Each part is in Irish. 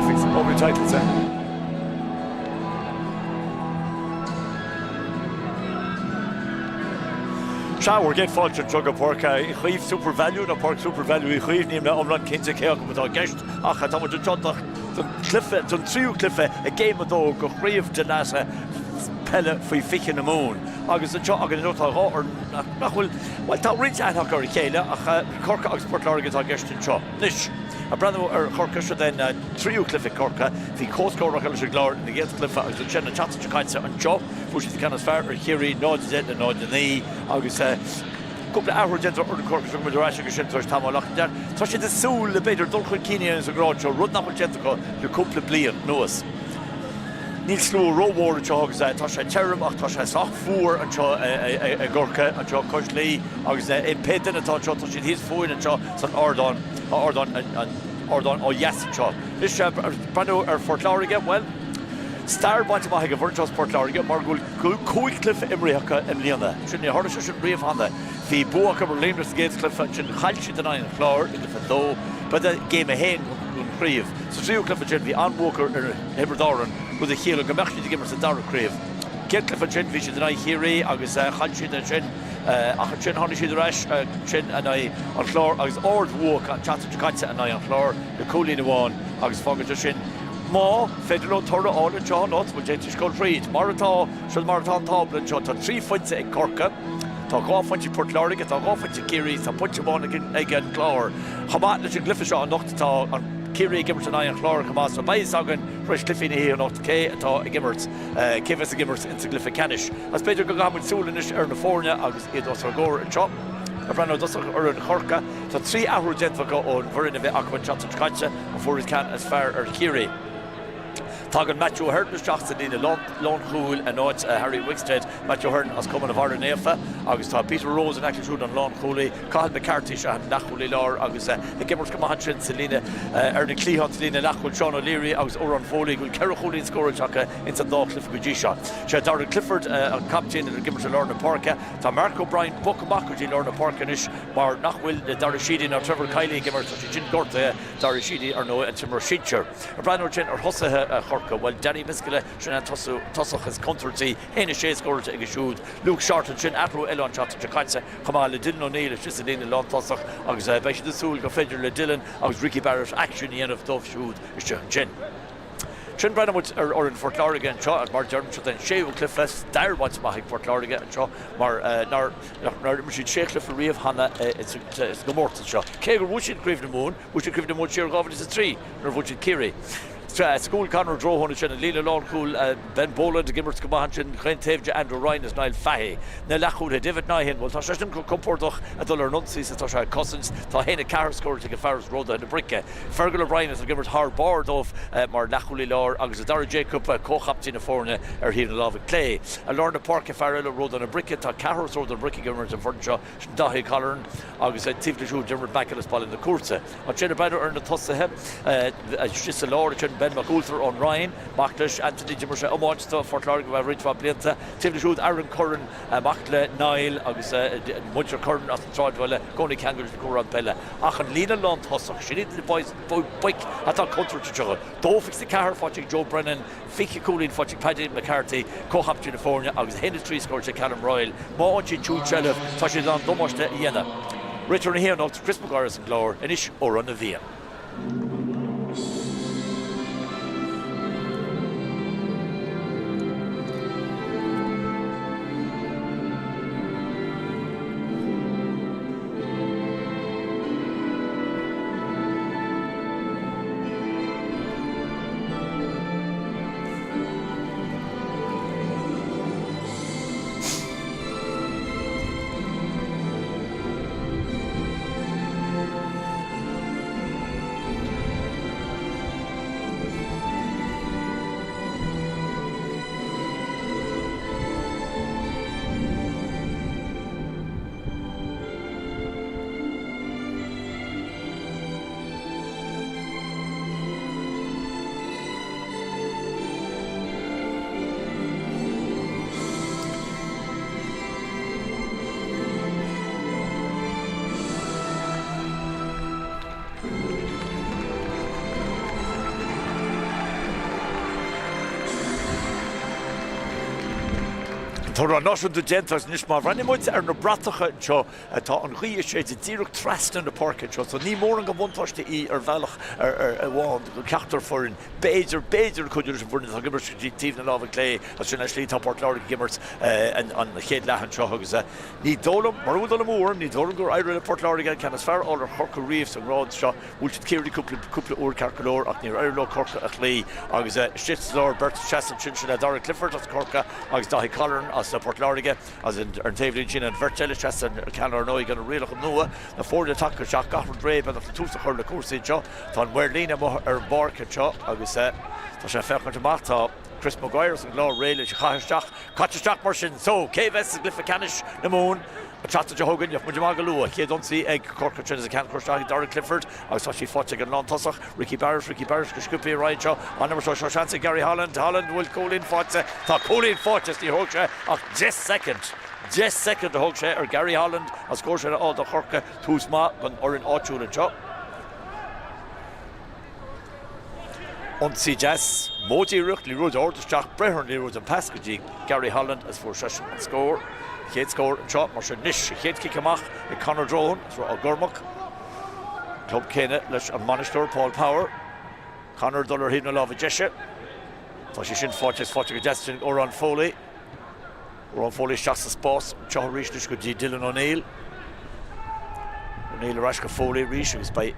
graphics over the titles. Sea, bhur gcéad fáilte anseo go Páirc Uí Chaoimh, SuperValu nó Páirc SuperValu Uí Chaoimh, níl mé iomlán cinnte cé acu atá i gceist ach tá muid anseo don chluiche, don tríú cluiche i gCéim 2 de Chraobh Dalata Peile Faoi 20 na Mumhan. Agus anseo againn inniu tá 2 fhoireann nach bhfuil, bhuel tá roinnt aithne acu ar a chéile ach Corcaigh agus Port Láirge atá i gceist anseo. Anois, ag breathnú ar Chorcaigh, seo é an tríú cluiche ag Corcaigh. Bhí comhscór acu leis an gClár ina gcéad chluiche agus ansin an tseachtain seo caite anseo, fuair siad an ceann is fearr ar Chiarraí, 0-10 le 0-9 agus cúpla athrú déanta ar fhoireann Chorcaí. Tiocfaidh muid ar ais aige sin tar éis tamaill ach tá siad ag súil le b'fhéidir dul chun cinn a dhéanamh sa ghrád seo, rud nach bhfuil déanta acu le cúpla bliain anuas. Níl slua rómhór anseo agus tá sé tirim ach tá sé sách fuar anseo i gCorcaigh, anseo cois Laoi agus pé duine atá anseo tá siad thíos fúinn anseo san ardán, ardán, an ardán ó dheas anseo. Anois, breathnú ar Phort Láirge, bhuel, stair bainte amach ag an bhfoireann seo as Port Láirge mar go bhfuil 5 chluiche imrithe acu i mbliana. Sin, níor tharla sé sin riamh cheana. Bhí bua acu ar Luimneach sa gcéad chluiche, ansin chaill siad in aghaidh an Chláir i gcluiche 2. B'in é gcéim 1 den chraobh. Sa tríú cluiche ansin bhí an-bhua acu ar Thiobraid Árann, rud a chiallaigh go mbeadh siad ag imirt sa dara craobh. Céad cluiche ansin bhí siad in aghaidh Chiarraí agus chaill siad ansin ach ansin tháinig siad ar ais ansin in aghaidh an Chláir agus ard-bhua acu an tseachtain seo caite in aghaidh an Chláir le cúilín amháin agus fágann sé sin má féidir leo toradh a fháil anseo anocht, bhuel d'fhéadfaidís dul thríd. Mar atá, sin mar atá an tábla anseo, tá 3 phointe ag Corcaigh, tá 2 phointe ag Port Láirge, tá 2 phointe ag Ciarraí, tá pointe amháin ag an gClár. Chomh maith leis an gcluiche seo anocht tá an. Ciarraí ag imirt in aghaidh an Chláir chomh maith so beidh fhios againn tar éis cluichí na hoíche anocht cé atá ag imirt, cé a bheas ag imirt insa gcluiche ceannais. Agus b'fhéidir go gcaithfidh muid súil anois ar na foirne agus iad os ár gcomhair anseo. Ag breathnú i dtosach ar fhoireann Chorcaí, tá 3 athrú déanta acu ón bhfoireann a bhí acu an tseachtain seo caite, a fuair an ceann is fearr ar Chiarraí. Tagann Matthew Ahern isteach sa líne lánchúil in áit Harry Wixted, Matthew Ahern as Cumann Bharra Naofa, agus tá Peter Rose in aice siúd an lánchúlaí. Cathal McCarthy is ea an leathchúlaí láir agus ag imirt go maith ansin sa líne ar na cliatháin sa líne leathchúil Seán O'Leary agus Odhrán Foley go bhfuil 4 chúilín scóráilte acu ins an dá chluiche go dtí seo. Sé Darren Clifford an captaen ag imirt i lár na páirce. Tá Mark O'Brien bogtha amach go dtí lár na páirce anois mar nach bhfuil Dara Sheedy ná Trevor Kiely ag imirt, tá siad sin gortaithe, Dara Sheedy ar ndóigh an t-imreoir sinsir. Ag breathnú ansin ar thosaithe Chorcaí, bhuel Danny Miskelly sin an tosach is contúirtí, 1-6 scóráilte aige siúd. Luke Shortland ansin, athrú eile an tseachtain seo caite, chomh maith le Dylan O'Neill istigh sa líne lántosach agus beidh siad ag súil gur féidir le Dylan agus Ricky Barrett aicsean a dhéanamh dóibh siúd istigh ansin. Ansin breathnaíonn muid ar fhoireann Phort Láirge anseo mar deirim seo den séú cluiche, stair bainte amach ag Port Láirge anseo mar nár imir siad sé chluiche riamh cheana sa gcomórtas seo. Cé gur bhuaigh siad Craobh na Mumhan, bhuaigh siad Craobh na Mumhan siar in 2003 nuair a bhuaigh siad Ciarraí. Sa gcúl Conor Drohan ansin, an líne lánchúil, Ben Boland ag imirt go maith ansin, chaon taobh de Andrew Ryan is Niall Fahey. Na leathchúlaithe, David Nyhan, bhuel tá seisean chomh compordach ag dul ar an ionsaí is atá sé ag cosaint. Tá 1-4 scóráilte ag an fear as Ród na Broice. Fergal O'Brien atá ag imirt thar barr dóibh mar leathchúlaí láir agus Dara Jacob, comhchaptaen na foirne ar thaobh na láimhe clé. I lár na páirce fear eile Ród na Broice, tá ceathrar as Ród na Broice ag imirt an foireann seo, sin Daithí Colleran agus taobh leis siúd Diarmuid McAleese as Baile na Cúirte. Ansin ag breathnú ar na tosaithe, istigh sa lár ansin Ben Mac Ualtair ón Rinn, mac leis Anthony, d'imir sé iomáint do Phort Láirge ar feadh roinnt mhaith blianta. Taobh leis siúd Aaron Curran, mac le Niall agus muintir Curran as an tsráidbhaile, i gcónaí ceangailte le cúrsaí peile. Ach an líne lántosach, sin iad na boic atá contúirteach anseo. 2-24 faighte ag Joe Brennan, 20 cúilín faighte ag Paddy McCarthy, comhchaptaen na foirne, agus 1-3 scóráilte ag Callum Royle. Má fhaigheann siad siúd seilbh, tá siad in ann damáiste a dhéanamh. Réiteoir na hoíche anocht, Chris Maguire as an gClár, anois Odhrán na bhFiann. t-amhrán náisiúnta déanta agus anois má bhreathnaíonn muid ar na bratacha anseo, tá an ghaoth ag séideadh díreach trasna na páirce anseo so ní mórán de bhuntáiste í ar bhealach amháin do cheachtar foireann. B'fhéidir, b'fhéidir cuidiú leis an bhfoireann atá ag imirt go dtí taobh na láimhe clé as sin ar shlí tá Port Láirge ag imirt an chéad leath anseo agus ní dóigh liom, mura bhfuil dul amú orm, ní dóigh liom gur éirigh le Port Láirge an ceann is fearr a fháil ar Chorcaigh riamh sa ngrád seo. Bhuail siad Ciarraí cúpla, cúpla uair ceart go leor ach níor éirigh leo Corcaigh a chloí agus istigh sa lár beirt seasta ansin, sin é Darragh Clifford as Corcaigh agus Daithí Colleran as Port Láirge agus ar an taobhlíne sin an bheirt eile seasta ceann ar ndóigh de na rialacha nua, na foirne tagtha isteach, gach rud réidh beagnach le tús a chur le cúrsaí anseo. Tá an maor líne amuigh ar an bpáirc anseo agus tá sé ag féachaint amach, tá Chris Maguire as an gClár réidh leis a chaitheamh isteach. Caite isteach mar sin. So, cé a bheas i gcluiche ceannais na Mumhan an tseachtain seo chugainn? Gheobhaidh muid amach go luath. Chéad ionsaí ag Corcaigh ansin is an ceann curtha isteach ag Darragh Clifford agus tá sí faighte ag an lántosach, Ricky Barrett. Ricky Barrett go sciobtha ar aghaidh anseo. An uair seo, seo seans ag Gary Holland. Holland, bhfuil cúilín faighte? Tá cúilín faighte is níor thóg sé ach 10 soicind, 10 soicind a thóg sé ar Gary Holland an scór sin a fháil do Chorcaigh. Tús maith don fhoireann áitiúil anseo. Ionsaí deas, modh díreach, liathróid ard isteach, breith ar an liathróid, an pas go dtí Gary Holland agus fuair seisean an scór. Chéad scór anseo, mar sin anois, an chéad chic amach ag Conor Drohan as Ráth Gormach, club céanna leis an mbainisteoir Paul Power. Conor ag dul ar thaobh na láimhe deise. Tá sé sin faighte is faighte go deas sin ag Odhrán Foley. Odhrán Foley isteach sa spás anseo arís anois go dtí Dylan O'Neill. O'Neill ar ais go Foley arís agus beidh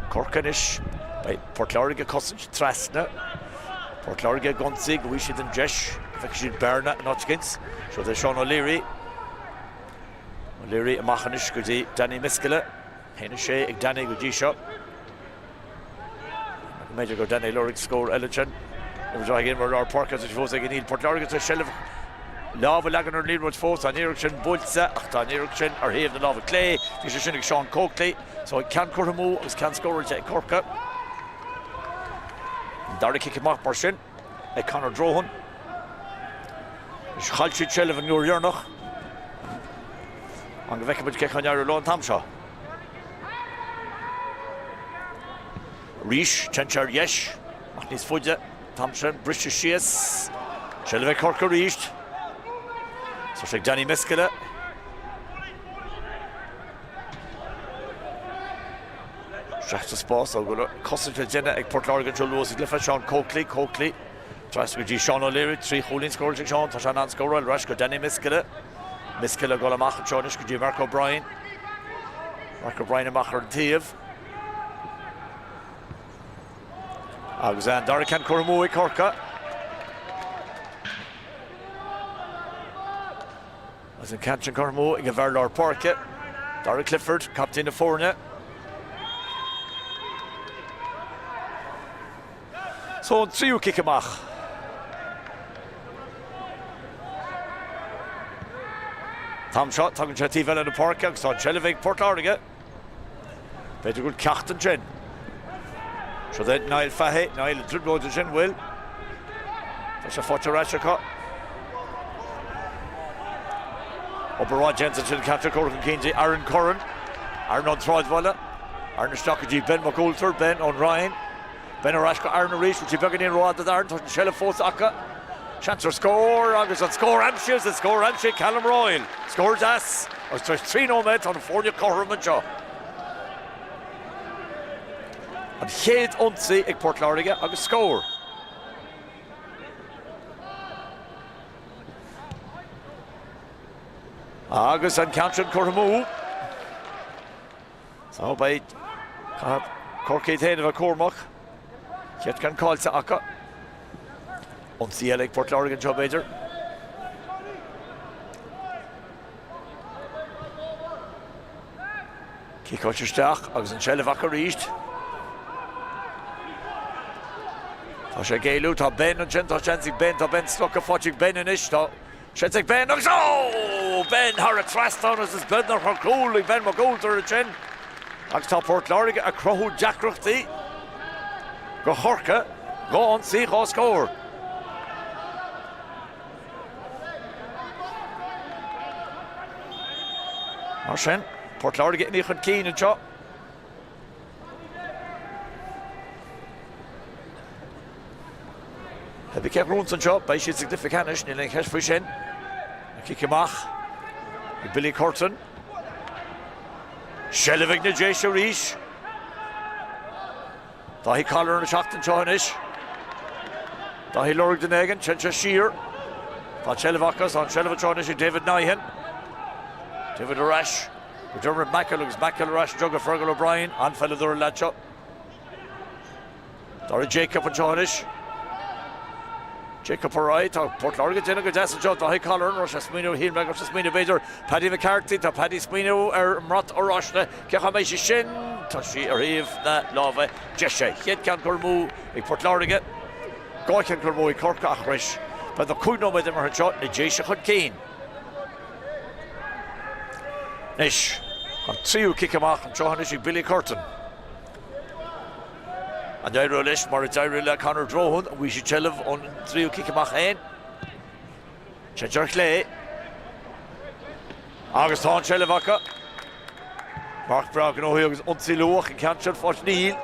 Corcaigh anois, beidh Port Láirge ag cosaint trasna. Port Láirge ag ionsaí go bhfaighidh siad an deis, go bhfeicfidh siad bearna in áit eicínt. Seo é Seán O'Leary. O'Leary amach anois go dtí Danny Miskelly. 1-6 ag Danny go dtí seo. B'fhéidir go Danny ag lorg scór eile ansin. Uimhir 1 mar lár páirce agus fós ag O'Neill Port Láirge tar éis seilbh lámh a leagan ar an liathróid fós. Tá an iarracht sin buailte ach tá an iarracht sin ar thaobh na láimhe clé. Bhí sé sin ag Seán Coakley. So ceann curtha amú agus ceann scóráilte ag Corcaigh. An dara cic amach mar sin ag Conor Drohan. Anois chaill siad seilbh an uair dheireanach. An go bhfeicfidh muid cé chun éireoidh leo an t-am seo. Arís, téann sé ar dheis, ach níos faide an t-am sin, briseadh síos. Seilbh ag Corcaigh arís. Tá sé ag Danny Miskelly. Isteach sa spás, ó go bhfuil cosaint le déanamh ag Port Láirge anseo luath sa gcluiche. Seán Coakley, Coakley. Trasna go dtí Seán O'Leary, 3 chúilín scóráilte ag Seán, tá sé in ann scóráil ar ais go Danny Miskelly. Miskelly ag dul amach anseo anois go dtí Mark O'Brien. Mark O'Brien amach ar an taobh. Agus an dara ceann curtha amú ag Corcaigh. Agus an ceann sin curtha amú ag an bhfear lár páirce, Darragh Clifford, captaen na foirne. So an tríú cic amach. An t-am seo, tagann sé taobh eile na páirce agus tá an tseilbh ag Port Láirge. B'fhéidir go bhfuil ceacht ansin. Seo é Niall Fahey, Niall i dtrioblóid ansin, bhfuil? Tá sé faighte ar ais acu. Obair mhaith déanta ansin, ceantar curtha chun cinn dtí Aaron Curran. Aaron ón tSráidbhaile. Aaron isteach go dtí Ben Mac Ualtair, Ben ón Rinn. Ben ar ais go Aaron arís, bhfuil sí beagáinín rófhada d'Aaron, tá an tseilbh fós acu. Seans ar scór agus an scór aimsithe agus an scór aimsithe ag Callum Royle. Scór deas agus tar éis 3 nóiméad tá na foirne cothrom anseo. An chéad ionsaí ag Port Láirge agus scór. Agus an ceann sin curtha amú. So beidh caithfidh Corcaigh féin a bheith cúramach. Chéad ceann caillte acu. Ionsaí eile ag Port Láirge anseo b'fhéidir. Ciceáilte isteach agus an tseilbh acu arís. Tá sé ag éalú, tá Ben ansin, tá seans ag Ben, tá Ben slogtha faighte ag Ben anois, tá Seans ag Ben agus ó! Ben thar an trasnán agus is beagnach ar chúl ag Ben Mac Ualtair ansin agus tá Port Láirge ag cruthú deacrachtaí do Chorcaigh, 2 ionsaí, 2 scór. Mar sin, Port Láirge imithe chun cinn anseo. Pé cé a ghnóthaíonns anseo, beidh siad sa gcluiche ceannais, níl aon cheist faoi sin. An cic amach ag Billy Curtin. Seilbh ag na Déise arís. Dáithí Colleran ag teacht anseo anois. Dáithí ag lorg duine éigin, téann sé siar. Tá an tseilbh acu, tá an tseilbh anseo anois ag David Nyhan. David ar ais go Dermot Mackle agus Mackle ar ais anseo go Fergal O'Brien. An-pheileadóir an leaid seo. Dara Jacob anseo anois. Jacob ar aghaidh. Tá Port Láirge ag déanamh go deas anseo. Dáithí Colleran, raibh sé ag smaoineamh, shíl mé go raibh sé ag smaoineamh b'fhéidir Paddy McCarthy. Tá Paddy ag smaoineamh ar an mbrat oráiste. Cén chaoi a mbeidh sí sin? Tá sí ar thaobh na láimhe deise. Chéad ceann curtha amú ag Port Láirge. 2 cheann curtha amú ag Corcaigh ach tar éis beagnach 5 nóiméad imeartha anseo, na Déise chun cinn. Anois, an tríú cic amach anseo anois ag Billy Curtin. An éireoidh leis mar a d'éirigh le Conor Drohan an bhfaighidh siad seilbh ón dtríú cic amach féin? Téann sé ar chlé. Agus tá an tseilbh acu. Marc breá gnóthaithe agus ionsaí luath an ceann sin fáilte. Níl.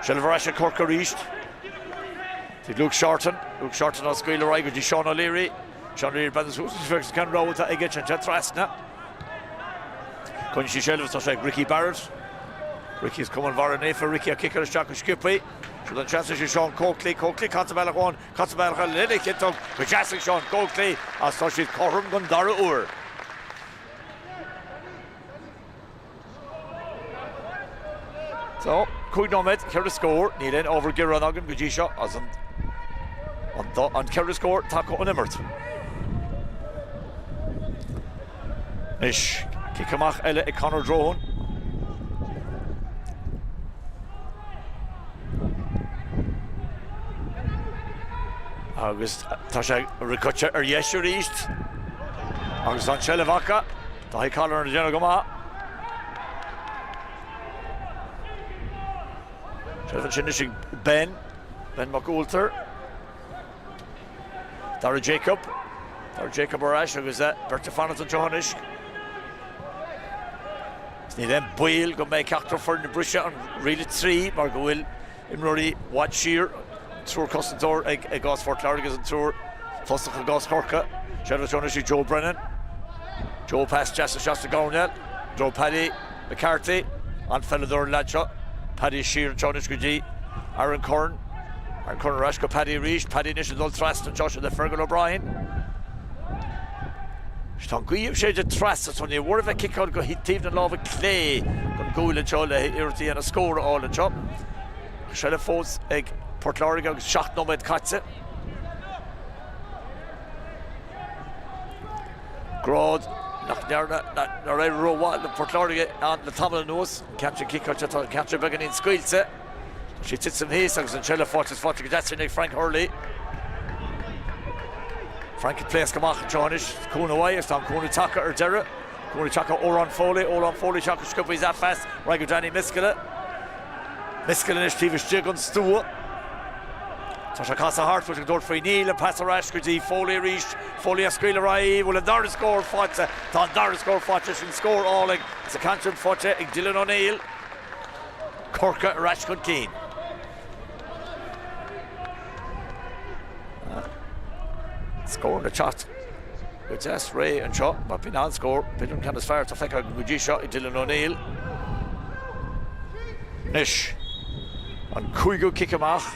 Seilbh ar ais ag Corcaigh arís. Tig Luke Shorten. Luke Shorten á scaoileadh ar aghaidh go dtí Seán O'Leary. Seán O'Leary breathnú suas agus an rogha atá aige téann sé trasna. Coinnigh sí seilbh tá sé ag Ricky Barrett. Ricky as Cumann Bharra Naofa, Ricky á ciceáil isteach go sciobtha. Siúd an seans ag Seán Coakley, Coakley caite bealach amháin, caite bealach eile lena chiotóg go deas ag Seán Coakley agus tá siad cothrom don dara huair. So, 5 nóiméad, ceithre scór, níl aon ábhar gearáin againn go dtí seo as an an ceithre scór tagtha ón imirt. Anois, cic amach eile ag Conor Drohan. Agus tá sé ricoite ar dheis arís. Agus tá an tseilbh acu. Dáithí Colleran ag déanamh go maith. Seilbh ansin anois ag Ben, Ben Mac Ualtair. Dara Jacob. Dara Jacob ar ais agus beirt ag fanacht anseo anois. Níl aon baol go mbeidh ceachtar foireann ag briseadh an riail 3 mar go bhfuil Imreoirí i bhfad siar, an triúr cosantóir ag i gcás Phort Láirge agus an triúr tosach i gcás Chorcaí. Seilbh anseo anois ag Joe Brennan. Joe pas deas isteach sa gcoirnéal. Joe Paddy McCarthy, an-pheileadóir an leaid seo. Paddy siar anseo anois go dtí Aaron Curran. Aaron Curran ar ais go Paddy arís. Paddy anois ag dul trasna anseo sin le Fergal O'Brien. Tá an ghaoth ag séideadh trasna so níor mhór a bheith ag ciceáil go taobh na láimhe clé don gcúl anseo le hiarracht a dhéanamh scór a fháil anseo. Seilbh fós ag Port Láirge agus 7 nóiméad caite. Grád nach ndearna, nár éirigh rómhaith le Port Láirge le tamall anuas. An ceann sin ciceáilte, tá an ceann sin beagáinín scaoilte. Tá sí ag titim thíos agus an tseilbh faighte is faighte go deas sin ag Frank Hurley. Frank ag pléascadh amach anseo anois. Cúnamh uaidh agus tá an cúnamh tagtha ar deireadh. Cúnamh tagtha ó Odhrán Foley. Odhrán Foley isteach go sciobtha is phas ar aghaidh go Danny Miskella. Miskella anois taobh istigh den stua. Tá sé casadh thart, bhfuil sé ag tabhairt faoi Níl, an pas ar ais go dtí Foley arís. Foley á scaoileadh ar aghaidh, bhfuil an dara scór faighte? Tá an dara scór faighte, sin scór álainn. Is an ceann sin faighte ag Dylan O'Neill. Corcaigh ar ais chun cinn. Scór ag teacht go deas réidh anseo, mar b'in an-scór, b'fhéidir an ceann is fearr atá feicthe agam go dtí seo ag Dylan O'Neill. Anois, an cúigiú cic amach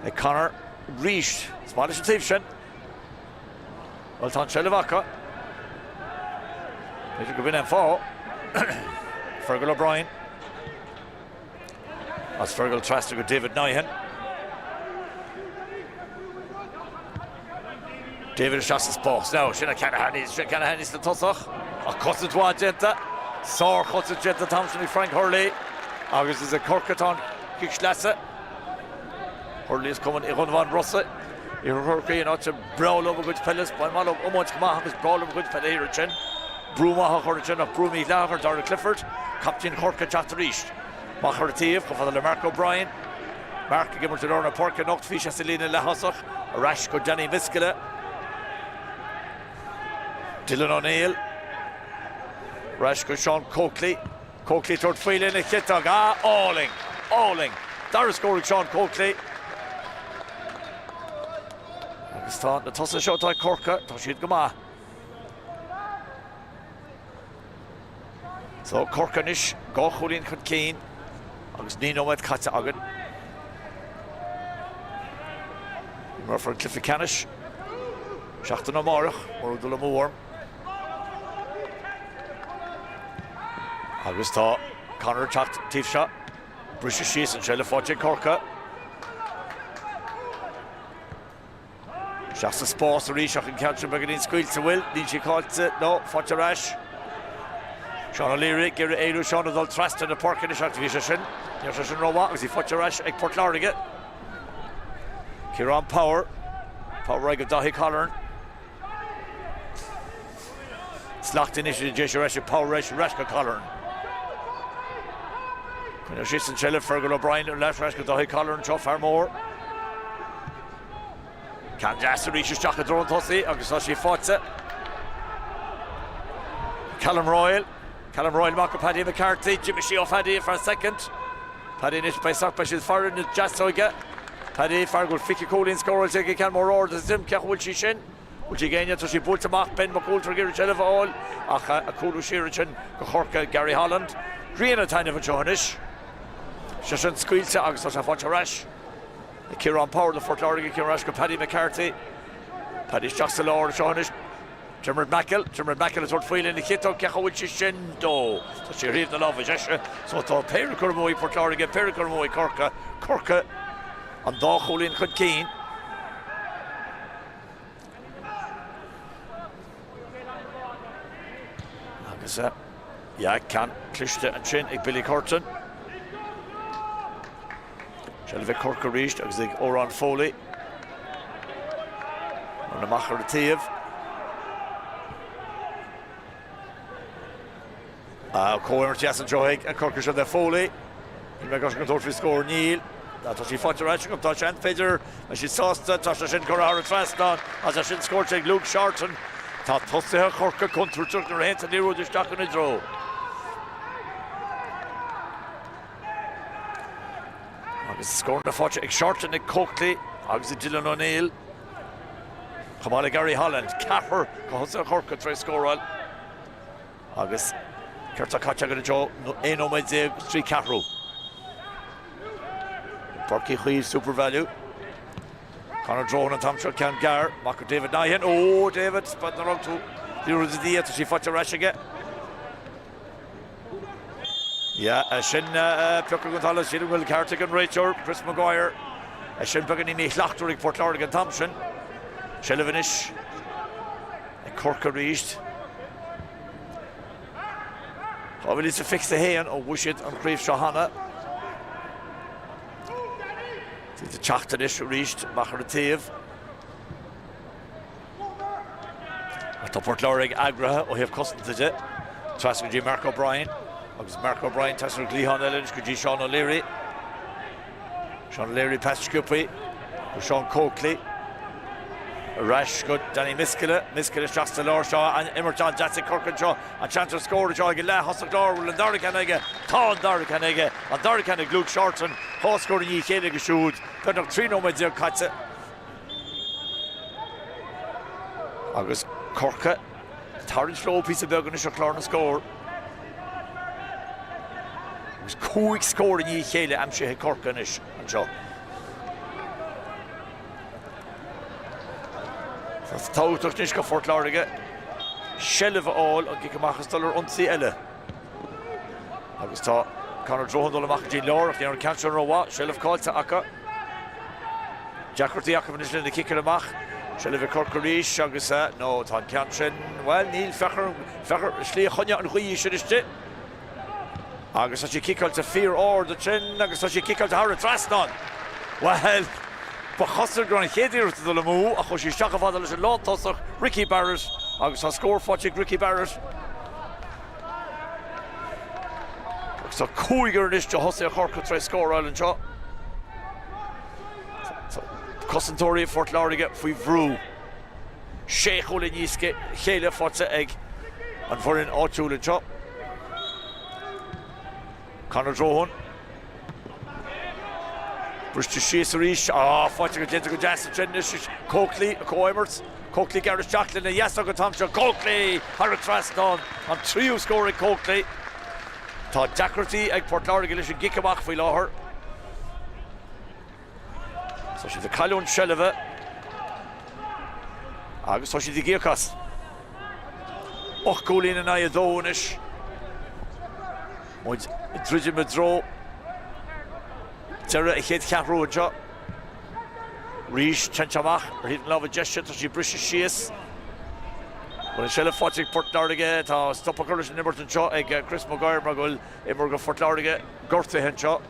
ag Conor arís. Is maith leis an taobh sin. Bhuel, tá an tseilbh acu. B'fhéidir go b'in an fáth. Fergal O'Brien. As Fergal trasna go David Nyhan. David isteach sa spás. Now, sin a Canahan, sin Canahan is na tosach. Ach cosaint mhaith déanta. Sár-chosaint déanta an t-am sin ag Frank Hurley. Agus is ag Corcaigh atá an cic sleasa. Hurley as Cumann Uí Dhonnabháin Rosa. Iarthar Chorcaí an áit ar breá leo a gcuid peile. Is maith leo iomáint chomh maith agus breá leo a gcuid peile thiar ansin. Brú maith á chur ansin ach brú mídhleathach ar Darragh Clifford, captaen Chorcaí ag teacht arís. Amach ar an taobh, chomh fada le Mark O'Brien. Mark ag imirt i lár na páirce anocht, bhí sé sa líne leath-thosach. Ar ais go Danny Miskella. Dylan O'Neill. Ar ais go Sean Coakley. Coakley tabhairt faoi lena chiotóg. Ah, álainn! Álainn! Dara scór ag Sean Coakley. Agus tá na tosaithe seo atá ag Corcaigh, tá siad go maith. So Corcaigh anois, 2 chúilín chun cinn agus 9 nóiméad caite againn. Imreofar an cluiche ceannais seachtain amárach, mura bhfuil dul amú orm. Agus tá Conor ag teacht taobh seo. Briseadh síos an seilbh faighte ag Corcaigh. Isteach sa spás arís ach an ceann sin beagáinín scaoilte, bhfuil? Níl sí caillte, no, faighte ar ais. Seán O'Leary ag iarraidh éalú, Seán ag dul trasna na páirce anois ach bhí sé sin, ní raibh sé sin rómhaith agus í faighte ar ais ag Port Láirge. Ciarán Power, Power ag Daithí Colleran. Slacht anois i deis ar ais ag Power ar ais go Colleran. Coinneoidh siad an tseilbh Fergal O'Brien ar ais ar ais go Daithí Colleran seo fear mór. Ceann deas arís isteach i dtreo an tosaí agus tá sí faighte. Callum Royal. Callum Royal amach go Paddy McCarthy. D'imigh sí ó Phaddy ar feadh soicind. Paddy anois beidh sac beidh siad ag faire na deasóige. Paddy fear go bhfuil 20 cúilín scóráilte aige ceann mór ard is dim cé acu bhfuil sí sin. Bhfuil sí ag éinne? Tá sí buailte amach. Ben Mac Coulter ag iarraidh seilbh a fháil ach ag cúlú siar ansin go Chorcaigh Gary Holland. Grian ag taitneamh anseo anois. Sé sin scaoilte agus tá sé faighte ar ais ag Ciarán Power do Phort Láirge. Ciarán ar ais go Paddy McCarthy. Paddy isteach sa lár anseo anois. Diarmuid Mackle, Diarmuid Mackle ag tabhairt faoi lena chiotóg, cé acu bhfuil sí sin dó? Tá sí ar thaobh na láimhe deise, so tá péire curtha amú ag Port Láirge, péire curtha amú ag Corcaigh, Corcaigh an dá chúilín chun cinn. Agus yeah, ceann cliste ansin ag Billy Curtin. Seilbh ag Corcaigh arís agus ag Odhrán Foley. An amach ar an taobh. Comhimirt deas anseo ag Corcaigh seo le Foley. Níl mé ag tabhairt faoi scór, níl. Tá sí faighte ar ais agam, tá seans, b'fhéidir, beidh siad sásta, tá sé sin curtha thar an trasnán agus é sin scóráilte ag Luke Shorten. Tá tosaithe Chorcaí contúirteach nuair a théann an liathróid isteach ina dtreo. Agus scóranna faighte ag Shorten, ag Coakley agus ag Dylan O'Neill. Chomh maith le Gary Holland, ceathrar de thosaithe Chorcaí tar éis scóráil. Agus céard atá caite againn anseo? 11 nóiméad is trí ceathrú. Páirc Uí Chaoimh Supervalu. Conor Drohan an t-am seo ceann gearr. Amach go David Nyhan. Ó David, b'fhéidir nár fhág tú liathróid i do dhiaidh, tá sí faighte ar ais aige. Yeah, é sin piocadh den talamh, sílim go bhfuil ceart ag an réiteoir, Chris Maguire. É sin beagáinín míshlachtmhar ag Port Láirge an t-am sin. Seilbh anois ag Corcaigh arís. 2021 ó bhuaigh siad an chraobh seo cheana. Iad ag teacht anois arís amach ar an taobh. Ach tá Port Láirge eagraithe ó thaobh cosanta de. Trasna go dtí Mark O'Brien agus Mark O'Brien trasna ar an gcliathán eile anois go dtí Seán O'Leary. Seán O'Leary pas sciobtha go Seán Coakley. Ar ais go Danny Miskella. Miskella isteach sa lár seo. An imirt an-deas ag Corcaigh anseo. An seans ar scór anseo ag an leath-thosach láir. Bhfuil an dara ceann aige? Tá an dara ceann aige. An dara ceann ag Luke Shorten. Dhá scór i ndiaidh a chéile aige siúd. Beagnach 13 nóiméad caite. Agus Corcaigh ag tarraingt leo píosa beag anois ar chlár na scór. Agus 5 scór i ndiaidh a chéile aimsithe ag Corcaigh anois anseo. Tá tábhachtach anois go Phort Láirge seilbh a fháil an gcic amach is dul ar ionsaí eile. Agus tá Conor Drohan dul amach go dtí an lár ach ní raibh an ceann seo rómhaith, seilbh caillte acu. Deacrachtaí acu anois lena ciceanna amach. Seilbh ag Corcaigh arís agus no, tá an ceann sin, bhuel, níl, féach ar, féach ar slí a choinnigh an ghaoth sin istigh. Agus tá sí ciceáilte fíor-ard ansin agus tá sí ciceáilte thar an trasnán. Bhuel, ba chosúil go raibh an chéad iarracht ag dul amú ach chuaigh sí isteach chomh fada leis an lántosach, Ricky Barrett, agus tá scór faighte ag Ricky Barrett. Agus tá cúigear anois de thosaithe Chorcaí tar éis scóráil anseo. Tá cosantóirí Phort Láirge faoi bhrú. Sé chúl i ndiaidh a chéile faighte ag an bhfoireann áitiúil anseo. Conor Drohan. Briste síos arís. Á, faighte go déanta go deas ansin anois. Coakley ag comhimirt. Coakley ag gearradh isteach lena dheasóg an t-am seo. Coakley thar an trasnán. An tríú scór ag Coakley. Tá deacrachtaí ag Port Láirge leis an gcic amach faoi láthair. Tá siad ag cailliúint seilbhe agus tá siad ag íoc as. 8 gcúilín in aghaidh 2 anois. Muid ag druidim i dtreo deireadh an chéad cheathrú anseo. Arís, téann sé amach ar thaobh na láimhe deise, tá sí ag briseadh síos. Bhfuil an seilbh faighte ag Port Láirge? Tá stop á chur leis an imirt anseo ag Chris Maguire mar go bhfuil imreoir do Phort Láirge gortaithe anseo.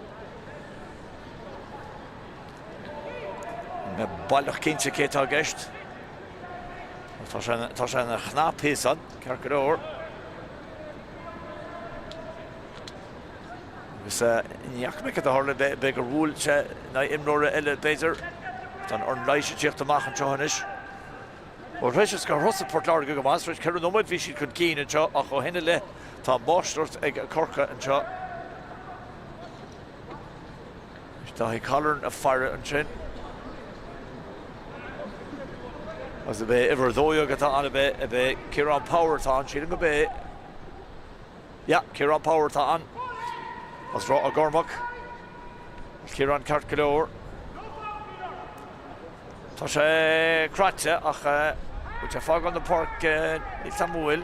Níl mé baileach cinnte cé atá i gceist. Tá sé tá sé ina chnap thíos ann, ceart go leor. Agus ní fhaca mé cad a tharla, b'fhéidir gur bhuail sé in aghaidh imreora eile b'fhéidir. Tá an fhoireann leighis ag tíocht amach anseo anois. Bhuel, tar éis gur thosaigh Port Láirge go maith, tar éis 4 nóiméad bhí siad chun cinn anseo ach ó shin i leith tá máistreacht ag Corcaigh anseo. Dáithí Colleran ag faire ansin. Agus ab é uimhir 12 atá ann, ab é, ab é Ciarán Power atá ann, sílim gurb é. Yeah, Ciarán Power atá ann. As Ráth Ó gCormac. Ciarán ceart go leor. Tá sé croite ach bhfuil sé ag fágáil na páirce, níl 's a'm an bhfuil.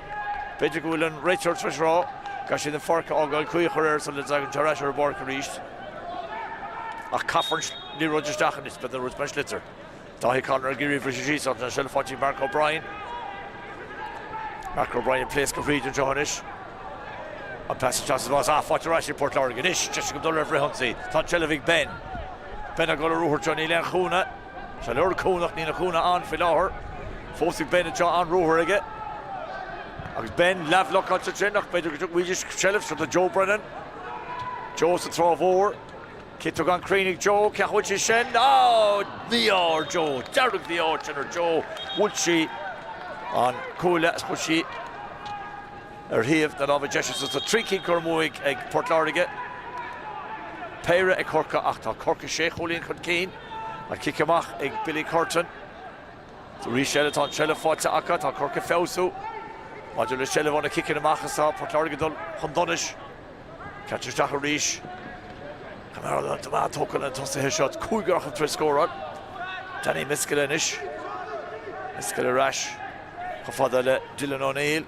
B'fhéidir go bhfuil an réiteoir tar éis rá go gcaithfidh siad an pháirc a fhágáil, caoi a chur air sula dtagann sé ar ais ar an bpáirc arís. Ach caithfear an liathróid isteach anois, beidh an rud mar sliotar. Dáithí Colleran ag iarraidh briseadh síos ach tá an seilbh faighte ag Mark O'Brien. Mark O'Brien ag pléascadh thríd anseo anois. An pas isteach sa bhás, ah, faighte ar ais ag Port Láirge anois, deis acu dul ar fhrithionsaí. Tá an tseilbh ag Ben. Ben ag dul ar ruathar anseo, níl aon chúnamh. Tá lorg cúnamh ach níl aon chúnamh ann faoi láthair. Fós ag Ben anseo, an-ruathar aige. Agus Ben leathbhlocáilte ansin ach b'fhéidir go bhfuil seilbh seo do Joe Brennan. Joe sa Trá Mhór. Ciotóg an-chruinn ag Joe, cé bhfuil sí sin? Á! Mí-ádh ar Joe, dearg-mhí-ádh sin ar Joe. Bhuail sí an cuaille is chuaigh sí ar thaobh na láimhe deise so tá 3 cinn curtha amú ag Port Láirge. Péire ag Corcaigh ach tá Corcaigh sé chúilín chun cinn. An cic amach ag Billy Curtin. Arís eile tá an tseilbh faighte acu, tá Corcaigh ag feabhsú maidir le seilbh ó na ciceanna amach is tá Port Láirge ag dul chun donais. Caite isteach arís. Tá tógtha na tosaithe seo cúigear acu tar éis scóráil. Danny Miskella anois. Miskella ar ais chomh fada le Dylan O'Neill.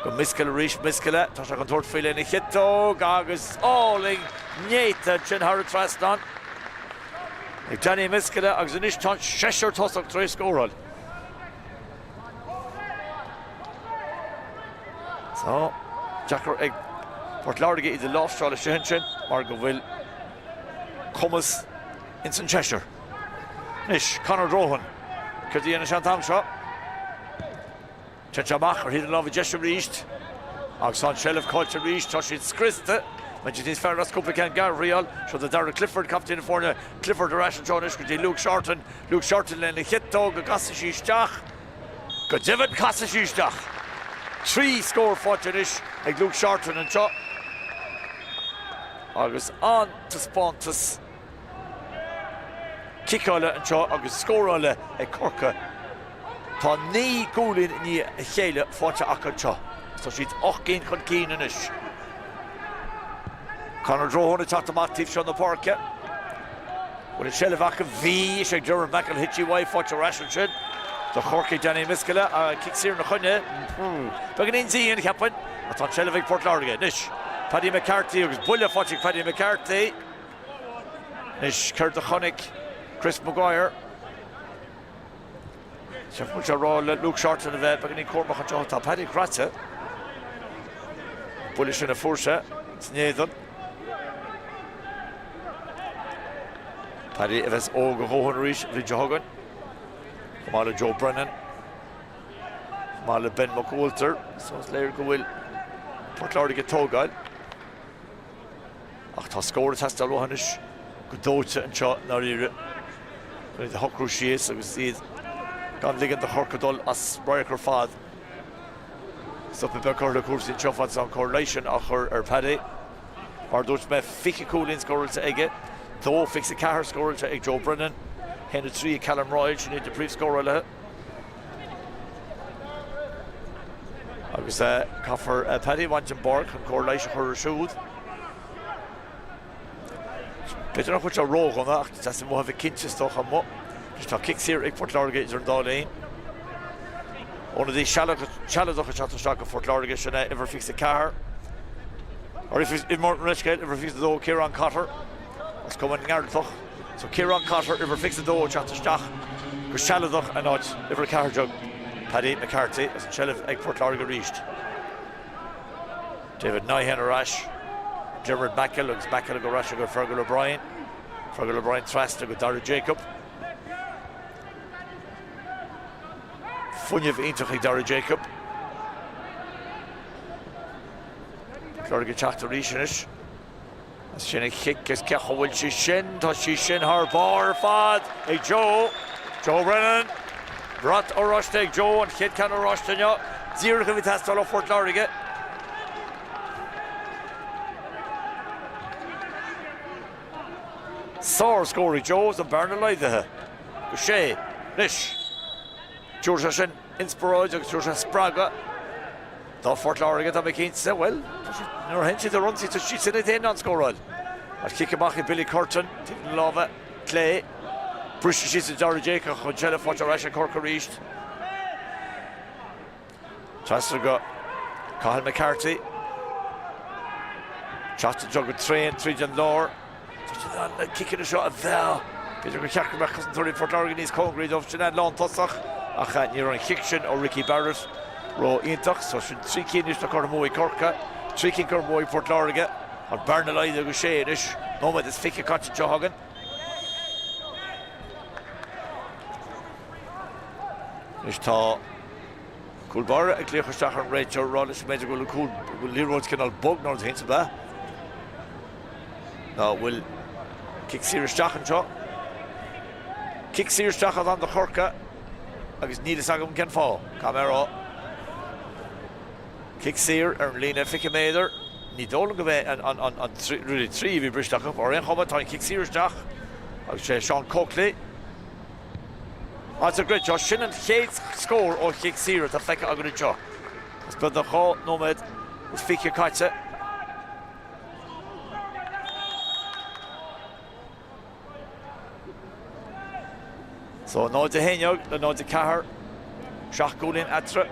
Go Miskella arís, Miskella, tá sé chun tabhairt faoi lena chiotóg agus álainn néata ansin thar an trasnán ag Danny Miskella agus anois tá an seisear tosach tar éis scóráil. Tá deacair ag Port Láirge iad a láimhseáil istigh ansin mar go bhfuil cumas ins an seisear. Anois Conor Drohan, céard a dhéanfaidh sé an t-am seo? Téann sé amach ar thaobh na láimhe deise arís agus tá an tseilbh caillte arís. Tá siad scriosta. Mbeidh siad níos fearr as cúpla ceann gearr a thriáil. Seo do Darragh Clifford, captaen na foirne. Clifford ar ais anseo anois go dtí Luke Shorten. Luke Shorten lena chiotóg go gcasfaidh sí isteach. Go deimhin casfaidh sí isteach. 3 scór faighte anois ag Luke Shorten anseo agus an-taispeántas ciceála anseo agus scórála ag Corcaigh. Tá 9 gcúilín i ndiaidh a chéile faighte acu anseo. Tá siad 8 gcinn chun cinn anois. Conor Drohan ag teacht amach taobh seo na páirce. Bhfuil an seilbh acu? Bhí sé ag Dermot McElhinney uaidh faighte ar ais ansin do Chorcaigh Danny Miskella cic saor ina choinne. Beagáinín dian, cheapfainn, ach tá an tseilbh ag Port Láirge anois. Paddy McCarthy agus buille faighte ag Paddy McCarthy. Anois céard a chonaic Chris Maguire? Ceapaim go bhfuil sé ag rá le Luke Shorten a bheith beagáinín cúramach anseo. Tá Paddy croite. An buille sin a fuair sé san éadan. Paddy a bheas óg a dhóthain arís an bhliain seo chugainn. Chomh maith le Joe Brennan. Chomh maith le Ben McWalter. So is léir go bhfuil Port Láirge ag tógáil. Ach tá scór ag teastáil uathu anois go dóite anseo i ndáiríre chun iad a shocrú síos agus iad gan ligean do Chorcaigh dul as radharc ar fad. Stop beag curtha le cúrsaí anseo fad is atá an cóir leighis sin á chur ar Paddy. Mar a dúirt mé, 20 cúilín scóráilte aige. 2-24 scóráilte ag Joe Brennan, 1-3 ag Callum Royle, sin iad na príomhscórálaithe. Agus caithfear Paddy a bhaint den bpáirc chun cóir leighis a chur air siúd. B'fhéidir nach bhfuil sé ródhona ach teastaíonn uathu a bheith cinnte is dócha amuigh. Anois tá cic saor ag Port Láirge idir an dá linn. Ionadaí sealadach ag teacht isteach do Phort Láirge, sin é uimhir 24. Or mo leithscéal, uimhir 22, Ciarán Cotter as Cumann na nGearaltach. So Ciarán Cotter, uimhir 22 ag teacht isteach go sealadach in áit uimhir 14, Paddy McCarthy, agus an tseilbh ag Port Láirge arís. David Nyhan ar ais, Diarmuid Mackle agus Mackle ag dul ar ais go Fergal O'Brien. Fergal O'Brien trasna go Darragh Jacob. Fuinneamh iontach ag Darragh Jacob. Port Láirge ag teacht arís anois. Sin an chic is cé chaoi bhfuil sí sin? Tá sí sin thar barr ar fad ag Joe. Joe Brennan. Brat oráiste ag Joe, an chéad ceann oráiste inniu. Díreach a bhí ag teastáil ó Phort Láirge. Sár scór ag Joe is an bearna laghdaithe go sé anois. Tabharfaidh sé sin inspioráid agus tabharfaidh sé spreagadh do Phort Láirge, tá mé cinnte. Bhuel, nuair a théann siad ar ionsaí, tá siad sin iad féin in ann scóráil. Ach cic amach ag Billy Curtin, taobh na láimhe clé. Briseadh síos ag Darragh Jacob ach an tseilbh faighte ar ais ag Corcaigh arís. Trasna go Cathal McCarthy. Teacht anseo go tréan tríd an lár. Tá siad in ann na ciceanna seo a mheá. B'fhéidir gur cheart go mbeadh cosantóirí Phort Láirge níos cóngaraí dóibh. Sin an lántosach ach ní raibh an chic sin ó Ricky Barrett ró-iontach. So sin 3 cinn anois curtha amú ag Corcaigh, 3 cinn curtha amú ag Port Láirge. An bearna laghdaithe go sé anois. Nóiméad is 20 caite anseo againn. Anois tá cúl báire ag glaoch isteach ar an réiteoir, rá leis b'fhéidir go bhfuil an cúl, go bhfuil liathróid cineál bog nó rud éigin, ab ea? Nó bhfuil cic saor isteach anseo? Cic saor isteach atá ann do Chorcaigh agus níl fhios agam cén fáth, caithfidh mé a rá. Cic saor ar an líne 20 méadar. Ní dóigh liom go mbeidh an an really 3 a bhí briste acu. Ar aon chuma tá an cic saor isteach agus sé Seán Coakley as an gcruit seo. Sin an chéad scór ó chic saor atá feicthe againn anseo. Is beagnach 2 nóiméad is 20 caite. So 0-11 le 0-4, 7 gcúilín eatarthu.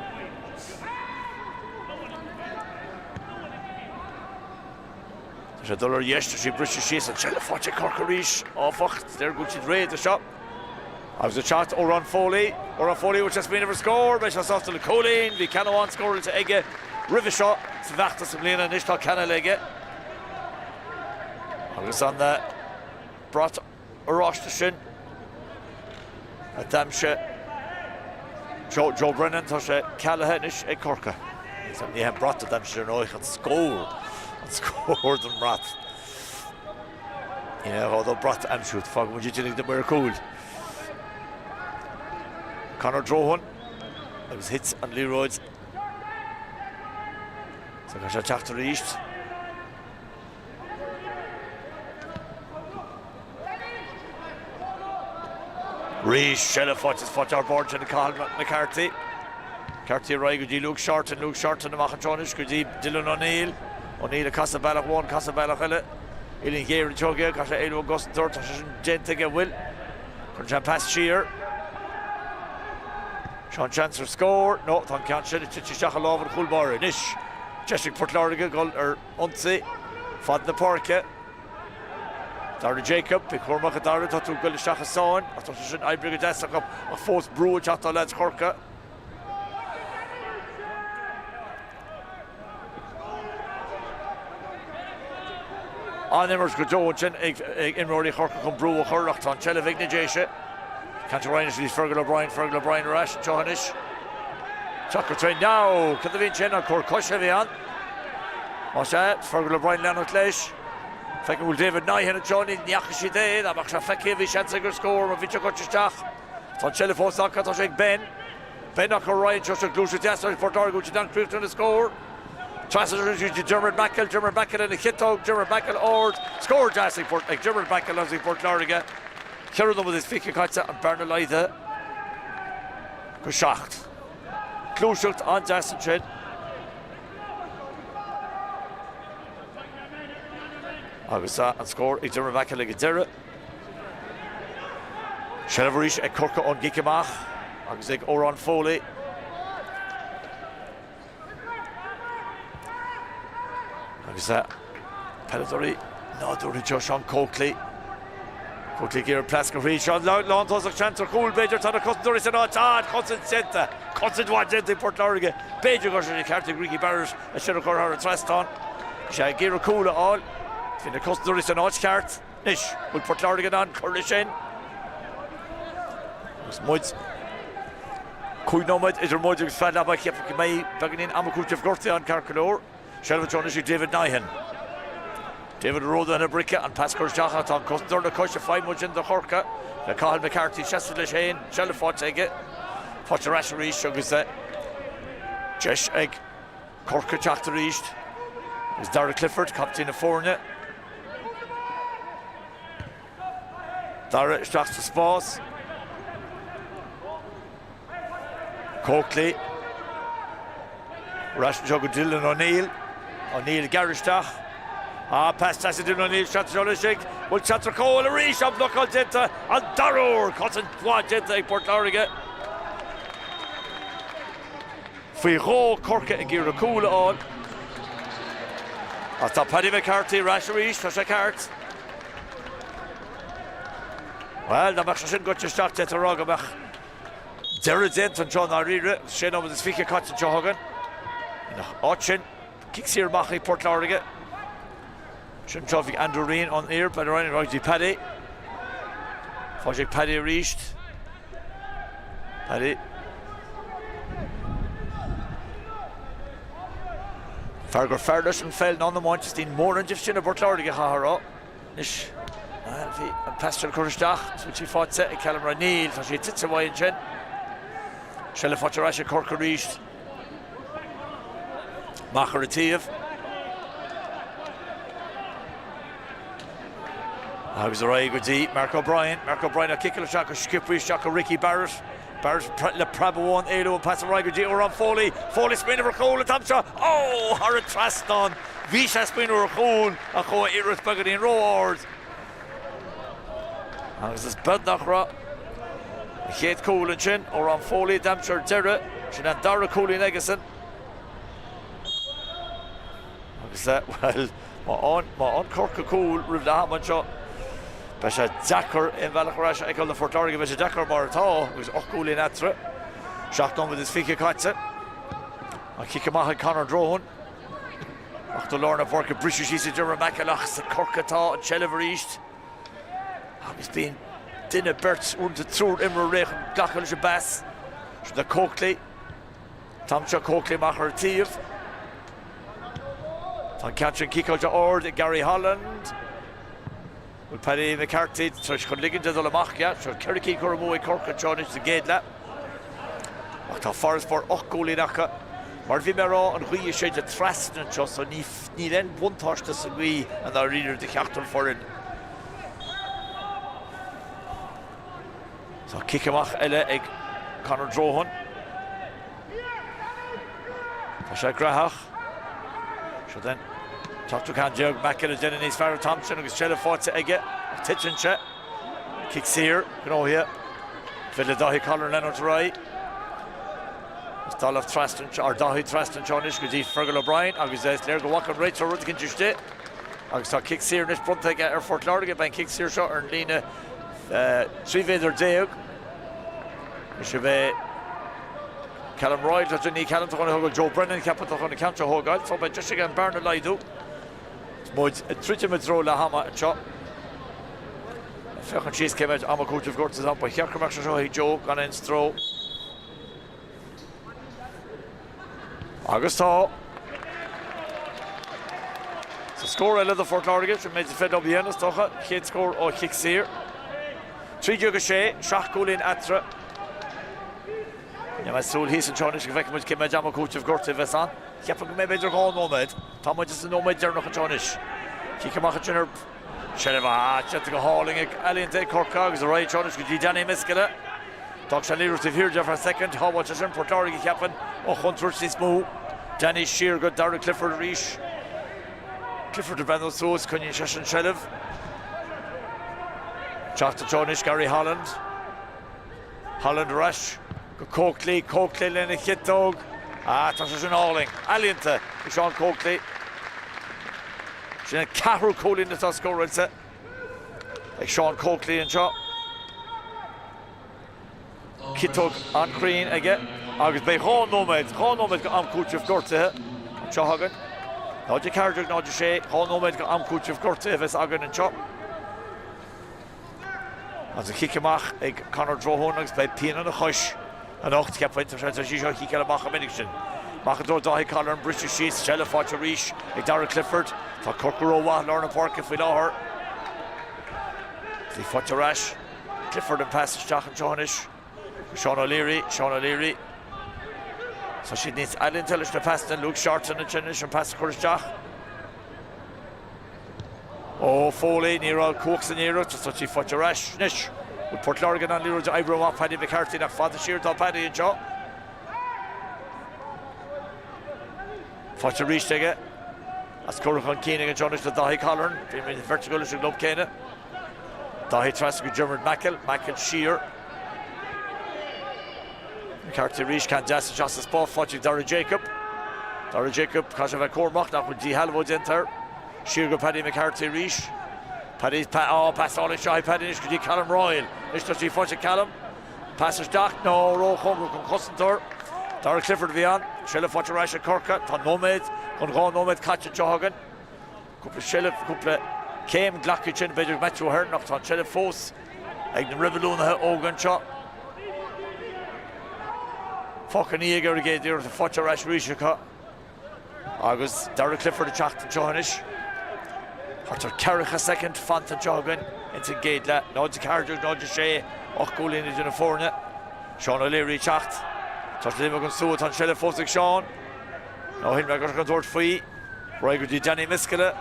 Tá sé ag dul ar dheis, tá sí ag briseadh síos, an tseilbh faighte ag Corcaigh arís, áfach, is léir go bhfuil siad réidh do seo. Agus ag teacht Odhrán Foley, Odhrán Foley, bhfuil sé ag smaoineamh ar scór, beidh sé sásta le cúilín, bhí ceann amháin scóráilte aige roimhe seo sa bhfeachtas i mbliana, anois tá ceann eile aige. Agus an brat oráiste sin a d'aimsigh Joe, Joe Brennan, tá sé cealaithe anois ag Corcaigh. Ní hé an brat a d'aimsigh ar ndóigh, an scór, an scór don mbrat. Ní gá dó brat a aimsiú, fágann muid iad ag na maoir cúil. Conor Drohan agus thit an liathróid. So tá sé teacht arís. Arís eile faighte is faighte thar barr ansin ag Cathal McCarthy. McCarthy ar aghaidh go dtí Luke Shorten, Luke Shorten amach anseo anois go dtí Dylan O'Neill. O'Neill ag casadh bealach amháin, casadh bealach eile. Uillinn ghéar anseo aige, caithfidh sé éalú ón gcosantóir, tá sé sin déanta aige, bhfuil? Cuireann sé an pas siar. Seo an seans ar scór. No, tá an ceann sin ag titim isteach i lámh an chúl báire. Anois, deis ag Port Láirge dul ar ionsaí fad na páirce. Darragh Jacob, bí cúramach a Darragh, tá tú ag dul isteach i sáinn, ach tá sé sin oibrithe go deas acu, ach fós brú ag teacht ó leaids Chorcaí. An-imirt go deo ansin ag imreoirí Chorcaí chun brú a chur ach tá an tseilbh ag na Déise. Ceantar Ryan is Fergal O'Brien, Fergal O'Brien ar ais anseo anois. Teacht go tréan. Now! Cad a bhí ansin? An cor coise a bhí ann? Más ea, Fergal O'Brien leanacht leis. Feicim go bhfuil David Nyhan anseo, ní fhaca siad é, dá mbeadh sé feicthe bhí seans aige ar scór, má bhí sé curtha isteach. Tá an tseilbh fós acu, tá sé ag Ben. Ben ag cur ar aghaidh anseo, seo gluaiseacht deas ag Port Láirge, bhfuil siad in ann críochnú le scór. Trasna go dtí Diarmuid Mackle, Diarmuid Mackle ina chiotóg, Diarmuid Mackle ard, scór deas ag Port, ag Diarmuid Mackle agus ag Port Láirge. 4 nóiméad is 20 caite, an bearna laghdaithe go 7. Gluaiseacht an-deas ansin. Agus an scór ag Diarmuid Mackle ag an deireadh. Seilbh arís ag Corcaigh ón gcic amach agus ag Odhrán Foley. Agus peileadóirí nádúrtha anseo, Seán Coakley. Coakley ag iarraidh pleascadh thríd. Seán lántosach seans ar chúl, b'fhéidir, tá na cosantóirí san áit. Ah, cosaint déanta! Cosaint mhaith déanta ag Port Láirge. B'fhéidir go raibh sé ceart ag Ricky Barrett é sin a chur thar an trasnán. Bhí sé ag iarraidh cúl a fháil. Bhí na cosantóirí san áit cheart. Anois, bhfuil Port Láirge in ann cur leis sin? Agus muid 5 nóiméad idir muid agus feadh leaba, cheapfá go mbeidh beagáinín ama cúitimh gortaithe ann ceart go leor. Seilbh anseo anois ag David Nyhan. David ródaithe na brice, an pas curtha isteach ach tá an cosantóir na coise feidhmiúil sin do Chorcaigh le Cathal McCarthy seasamh leis féin, seilbh faighte aige, faighte ar ais arís agus deis ag Corcaigh teacht arís agus Darragh Clifford, captaen na foirne. Darragh isteach sa spás. Coakley. Ar ais anseo go Dylan O'Neill. O'Neill ag gearradh isteach. Ah, pas deas ag Dylan O'Neill, seans anseo anois ag bhfuil seans ar chúl arís, an bhlocáil déanta, an dara huair, cosaint mhaith déanta ag Port Láirge. Faoi dhó Corcaigh ag iarraidh cúl a fháil. Ach tá Paddy McCarthy ar ais arís, tá sé ceart. Bhuel, dá mbeadh sé sin goite isteach, d'fhéadfá a rá go mbeadh deireadh déanta anseo i ndáiríre. Sé nóiméad is 20 caite anseo chugainn. Ina áit sin, cic saor amach ag Port Láirge. Sin anseo bhí Andrew Ryan ón iar, Paddy Ryan ag dtí Paddy. Fáilte ag Paddy arís. Paddy. Fear gur fearr leis an pheil ná an iomáint, is níl mórán díobh sin i bPort Láirge, chaithfeá a rá. Anois, bhí an pas sin curtha isteach, is bhfuil sí faighte ag Callum Ryan? Níl, tá sí tite uaidh ansin. Seilbh faighte ar ais ag Corcaigh arís. Amach ar an taobh. Agus ar aghaidh go dtí Mark O'Brien. Mark O'Brien ag ciceáil isteach go sciobtha isteach go Ricky Barrett. Barrett le preab amháin éalú an pas ar aghaidh go dtí Odhrán Foley. Foley smaoineamh ar chúl an t-am seo. Ó! Thar an trasnán. Bhí sé ag smaoineamh ar chúl ach chuaigh a iarracht beagáinín ró-ard. Agus is beag nach raibh an chéad chúl ansin. Odhrán Foley d'aimsigh ar deireadh. Sin an dara cúilín aigesan. Agus, bhuel, má fhaigheann Corcaigh cúl roimh leath ama anseo, beidh sé deacair aon bhealach ar ais a fheiceáil do Phort Láirge. Beidh sé deacair mar atá agus 8 gcúilín eatarthu. 7 nóiméad is 20 caite. An cic amach ag Conor Drohan. Ach do lár na páirce briseadh síos ag Diarmuid McElwain ach is ag Corcaigh atá an tseilbh arís. Agus bíonn duine, beirt, uaireanta triúr imreoir réidh chun glacadh leis an bpas. Sin do Coakley. An t-am seo Coakley amach ar an taobh. Tá an ceann sin ciceáilte ard ag Gary Holland. Bhfuil Paddy McCarthy tar éis chun ligint de dul amach? Yeah, seo 4 cinn curtha amú ag Corcaigh anseo anois sa gcéad leath. Ach tá farasbarr 8 gcúilín acu. Mar a bhí mé a rá, an ghaoth ag séideadh trasna anseo so níl aon bhuntáiste sa ghaoth i ndáiríre do cheachtar foireann. Tá cic amach eile ag Conor Drohan. Tá sé graitheach. Seo den tseachtú ceann déag. McElwain ag déanamh níos fearr an t-am sin agus seilbh faighte aige ach titeann sé. Cic saor gnóthaithe. Féidir le Dáithí Conlon leanúint ar aghaidh. Is Dalaf trasna anseo, or Dáithí trasna anseo anois go dtí Fergal O'Brien agus is léir go bhfaca an réiteoir rud eicínt istigh. Agus tá cic saor anois bronnta aige ar Phort Láirge. Beidh an cic saor seo ar an líne 13 mhéadar. Anois a bheidh Callum Royle, tá ní Callum atá chun a thógáil, Joe Brennan ceaptha atá chun an ceann seo a thógáil. So beidh deis aige an bearna a laghdú. Is muid ag druidim i dtreo leath ama anseo. Féachaint síos cé mhéad ama cúitimh gortaithe atá ann. Ba cheart go mbeadh sé seo ag Joe gan aon stró. Agus tá. Sa scór eile do Phort Láirge, sin méid is féidir leo a dhéanamh, is dócha. Chéad scór ó chic saor. 13 6, 7 gcúilín eatarthu. Coinneoidh mé súil thíos anseo anois go bhfeicfidh muid cé mhéad ama cúitimh gortaithe a bheas ann. Cheapfainn go mbeidh b'fhéidir 2 nóiméad. Tá muid sa nóiméad deireanach anseo anois. Cic amach ansin ar seilbh. Ah, déanta go hálainn ag ealaíonta ag Corcaigh agus ar aghaidh anseo anois go dtí Danny Miskelly. D'fhág sé an liathróid taobh thiar de ar feadh soicind. Shábháil sé sin Port Láirge cheapfainn ó chontúirt níos mó. Danny siar go Darragh Clifford arís. Clifford ag breathnú suas, coinníonn seisean seilbh. Teacht anseo anois Gary Holland. Holland ar ais go Coakley, Coakley lena chiotóg. Ah, tá sé sin álainn, ealaíonta ag Seán Coakley. Sin an ceathrú cúilín atá scóráilte ag Seán Coakley anseo. Ciotóg an-chruinn aige agus beidh 2 nóiméad, 2 nóiméad go am cúitimh gortaithe anseo againn. 0 14, 0 6, 2 nóiméad go am cúitimh gortaithe a bheas againn anseo. Agus an chic amach ag Conor Drohan agus beidh pian ina chois anocht, cheapfainn. Tá sé tar éis í seo a chiceáil amach chomh minic sin. Amach i dtreo Dáithí Colleran, briseadh síos, seilbh faighte arís ag Darragh Clifford. Tá Corcaigh rómhaith i lár na páirce faoi láthair. Í faighte ar ais. Clifford an pas isteach anseo anois go Seán O'Leary, Seán O'Leary. Tá siad níos ealaíonta leis na pasanna, Luke Shorten ansin anois an pas a chur isteach. Ó Foley, ní raibh cumhacht san iarracht, tá sí faighte ar ais anois. Bhfuil Port Láirge in ann liathróid a oibriú amach Paddy McCarthy nach fada siar atá Paddy anseo. Faighte arís aige. As curtha chun cinn ag anseo anois le Dáithí Colleran. Bhí an bheirt acu leis an gclub céanna. Dáithí trasna go Diarmuid Mackle, Mackle siar. McCarthy arís, ceann deas isteach sa spás, faighte ag Darragh Jacob. Darragh Jacob, caithfidh sé a bheith cúramach nach bhfuil díshealbhú déanta air. Siar go Paddy McCarthy arís. Paddy, pa, á, pasáil isteach ag Paddy anois go dtí Callum Royle. Anois tá sí faighte ag Callum. Pas isteach, nó róchóngarach don chosantóir. Darragh Clifford a bhí ann. Seilbh faighte ar ais ag Corcaigh. Tá nóiméad chun 2 nóiméad caite anseo againn. Cúpla seilbh, cúpla céim glactha ansin, b'fhéidir ag Matthew Ahern ach tá an tseilbh fós ag na reibiliúnaithe óga anseo. Fágtha ina dhiaidh ar an gcéad iarracht faighte ar ais arís acu agus Darragh Clifford ag teacht anseo anois. Thart ar 40 soicind fanta anseo againn ins an gcéad leath. 0 14, 0 6, 8 gcúilín idir na foirne. Seán O'Leary ag teacht. Tá sé imithe chun sua, tá an tseilbh fós ag Seán. Ó shin bheadh chun tabhairt faoi. Ar aghaidh go dtí Danny Miskelly.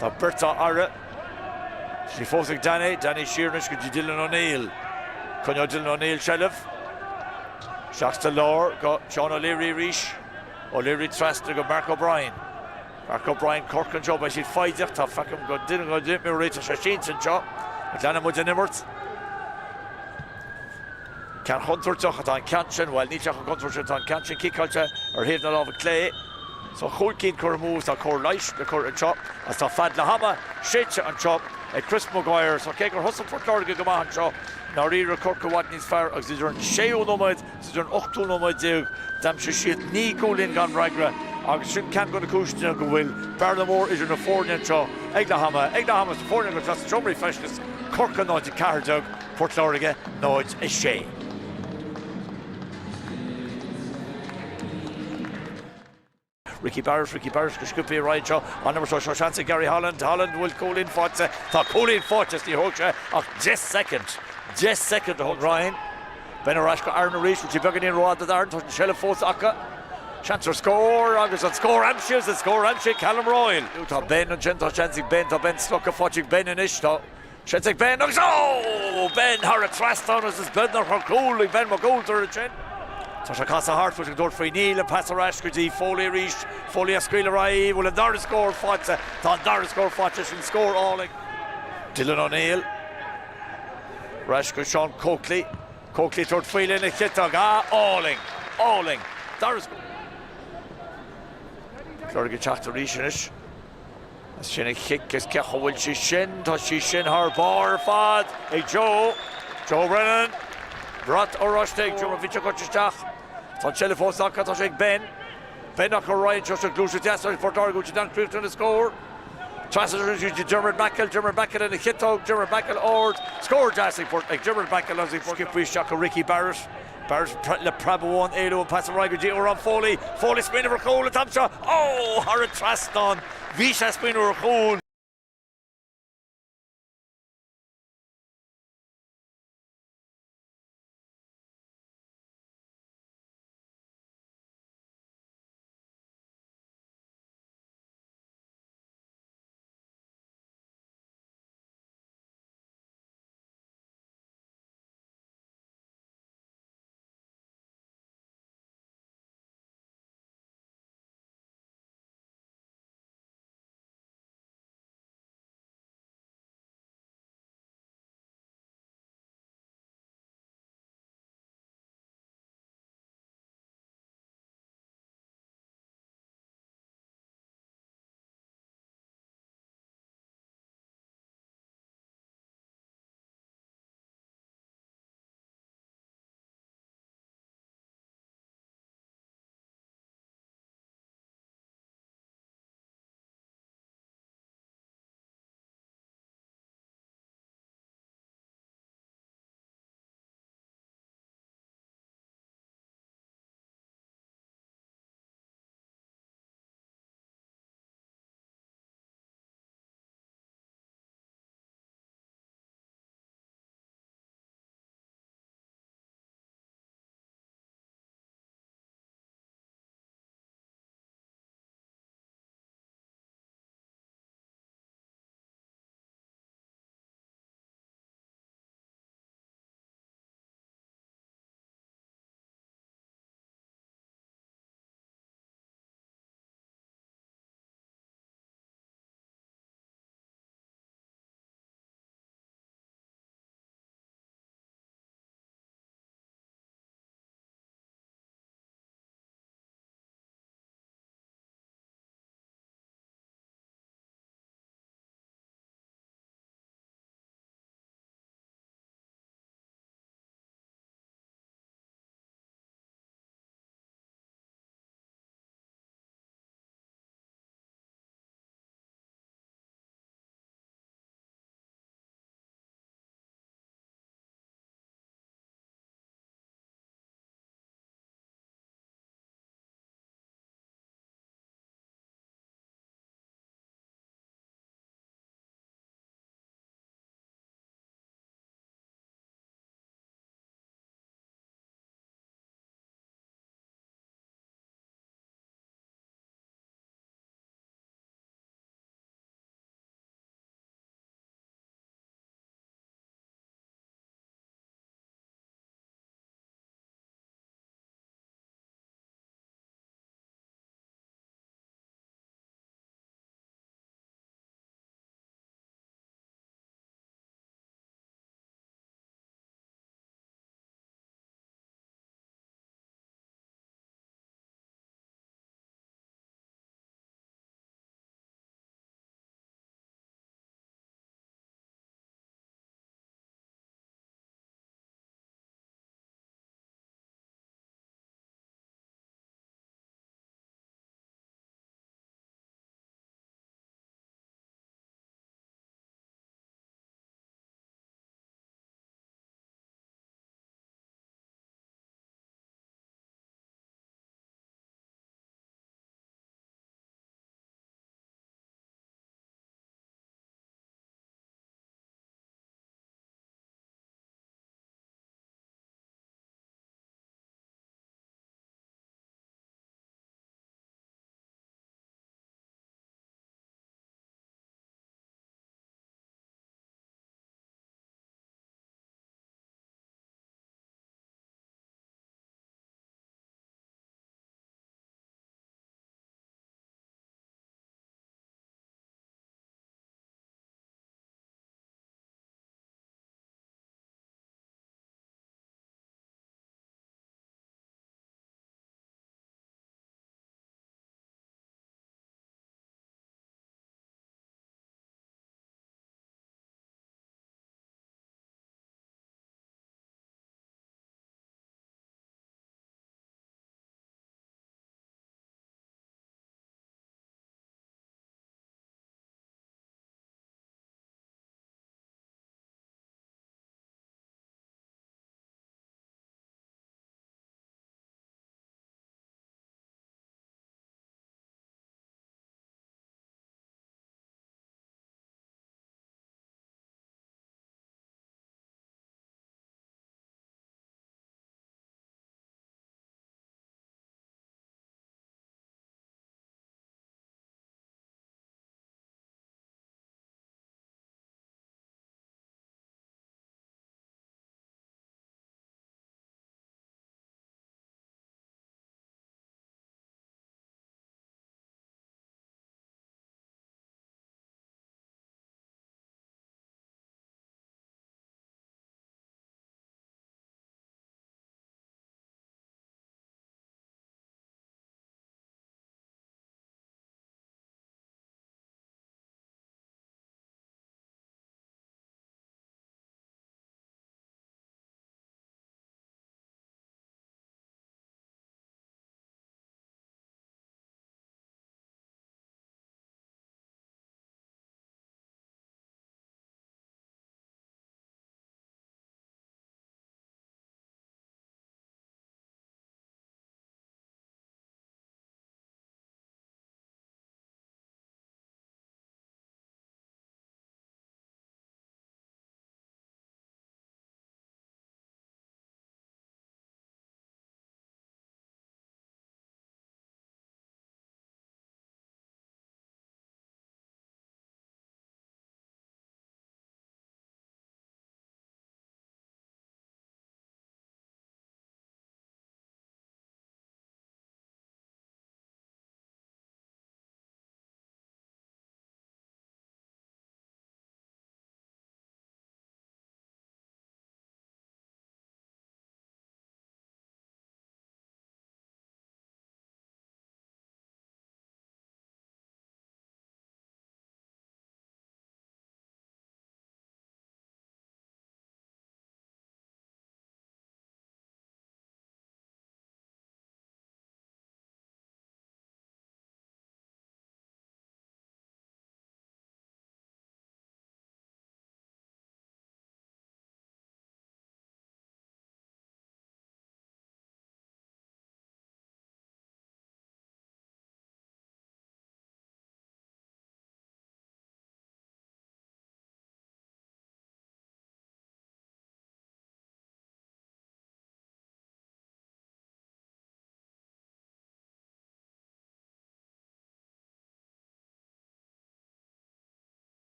Tá beirt á fhaire. Tá sí fós ag Danny. Danny siar anois go dtí Dylan O'Neill. Coinneoidh Dylan O'Neill seilbh. Isteach sa lár go Seán O'Leary arís. O'Leary trasna go Mark O'Brien. Mark O'Brien Corcaigh anseo. Beidh siad foighdeach. Tá feicim go Dylan O'Leary tá sé sínte anseo. Ach leanfaidh muid an imirt. Ceann chontúirteach atá an ceann sin, bhuel níl sé chomh contúirteach, tá an ceann sin ciceáilte ar thaobh na láimhe clé. So chúig cinn curtha amú is tá cóir leighis le cur anseo agus tá fead leath ama séidte anseo ag Chris Maguire. So cé gur thosaigh Port Láirge go maith anseo, i ndáiríre Corcaigh i bhfad níos fearr agus idir an séú nóiméad is idir an ochtú nóiméad déag d'aimsigh siad 9 gcúilín gan fhreagra agus sin ceann de na cúiseanna go bhfuil bearna mhór idir na foirne anseo ag leath ama. Ag leath ama sna foirne go sna seomraí feistis, Corcaigh 0, 14. Port Láirge 0, 6. Ricky Barrett, Ricky Barrett go sciobtha ar aghaidh anseo, an imirt seo seans ag Gary Holland, Holland bhfuil cúilín faighte, tá cúilín faighte is ní thóg sé ach 10 soicind, 10 soicind a thóg Ryan. Ben ar ais go Aaron arís, bhfuil sí beagáinín rófhada d'Aaron, tá an seilbh fós acu. Seans ar scór agus an scór aimsithe, is an scór aimsithe ag Callum Royle. Tá Ben ansin, tá seans ag Ben, tá Ben slogtha faighte ag Ben anois, tá. Seans ag Ben agus ó! Ben thar an trasnán agus is beagnach ar chúl ag Ben McCoulter ansin. Tá sé casadh thart, bhfuil sé ag tabhairt faoi Níl, an pas ar ais go dtí Foley arís. Foley ag scaoileadh ar aghaidh, bhfuil an dara scór faighte? Tá an dara scór faighte, sin scór álainn. Dylan O'Neill ar ais go Sean Coakley. Coakley ag tabhairt faoi lena chiotóg. Ah, álainn! Álainn! Dara scór. Lorg ag teacht arís anois. Sin an chic is cé chaoi bhfuil sí sin? Tá sí sin thar barr ar fad ag Joe. Joe Brennan. Brat oráiste ag Joe bhí sé goite isteach. Tá an tseilbh fós acu, tá sé ag Ben. Ben ach ar aghaidh anseo sa ghluaiseacht deas ar Phort Láirge bhfuil siad in ann críochnú lena scór. Trasna go dtí Dermot Mackle, Dermot Mackle lena chiotóg, Dermot Mackle ard. Scór deas ag Port ag Dermot Mackle agus ag sciobtha isteach go Ricky Barrett. Barrett le preab amháin éalú an pas ar aghaidh go dtí Odhrán Foley. Foley ag smaoineamh ar chúl an t-am seo. Ó! Thar an trasnán. Bhí sé ag smaoineamh ar chúl.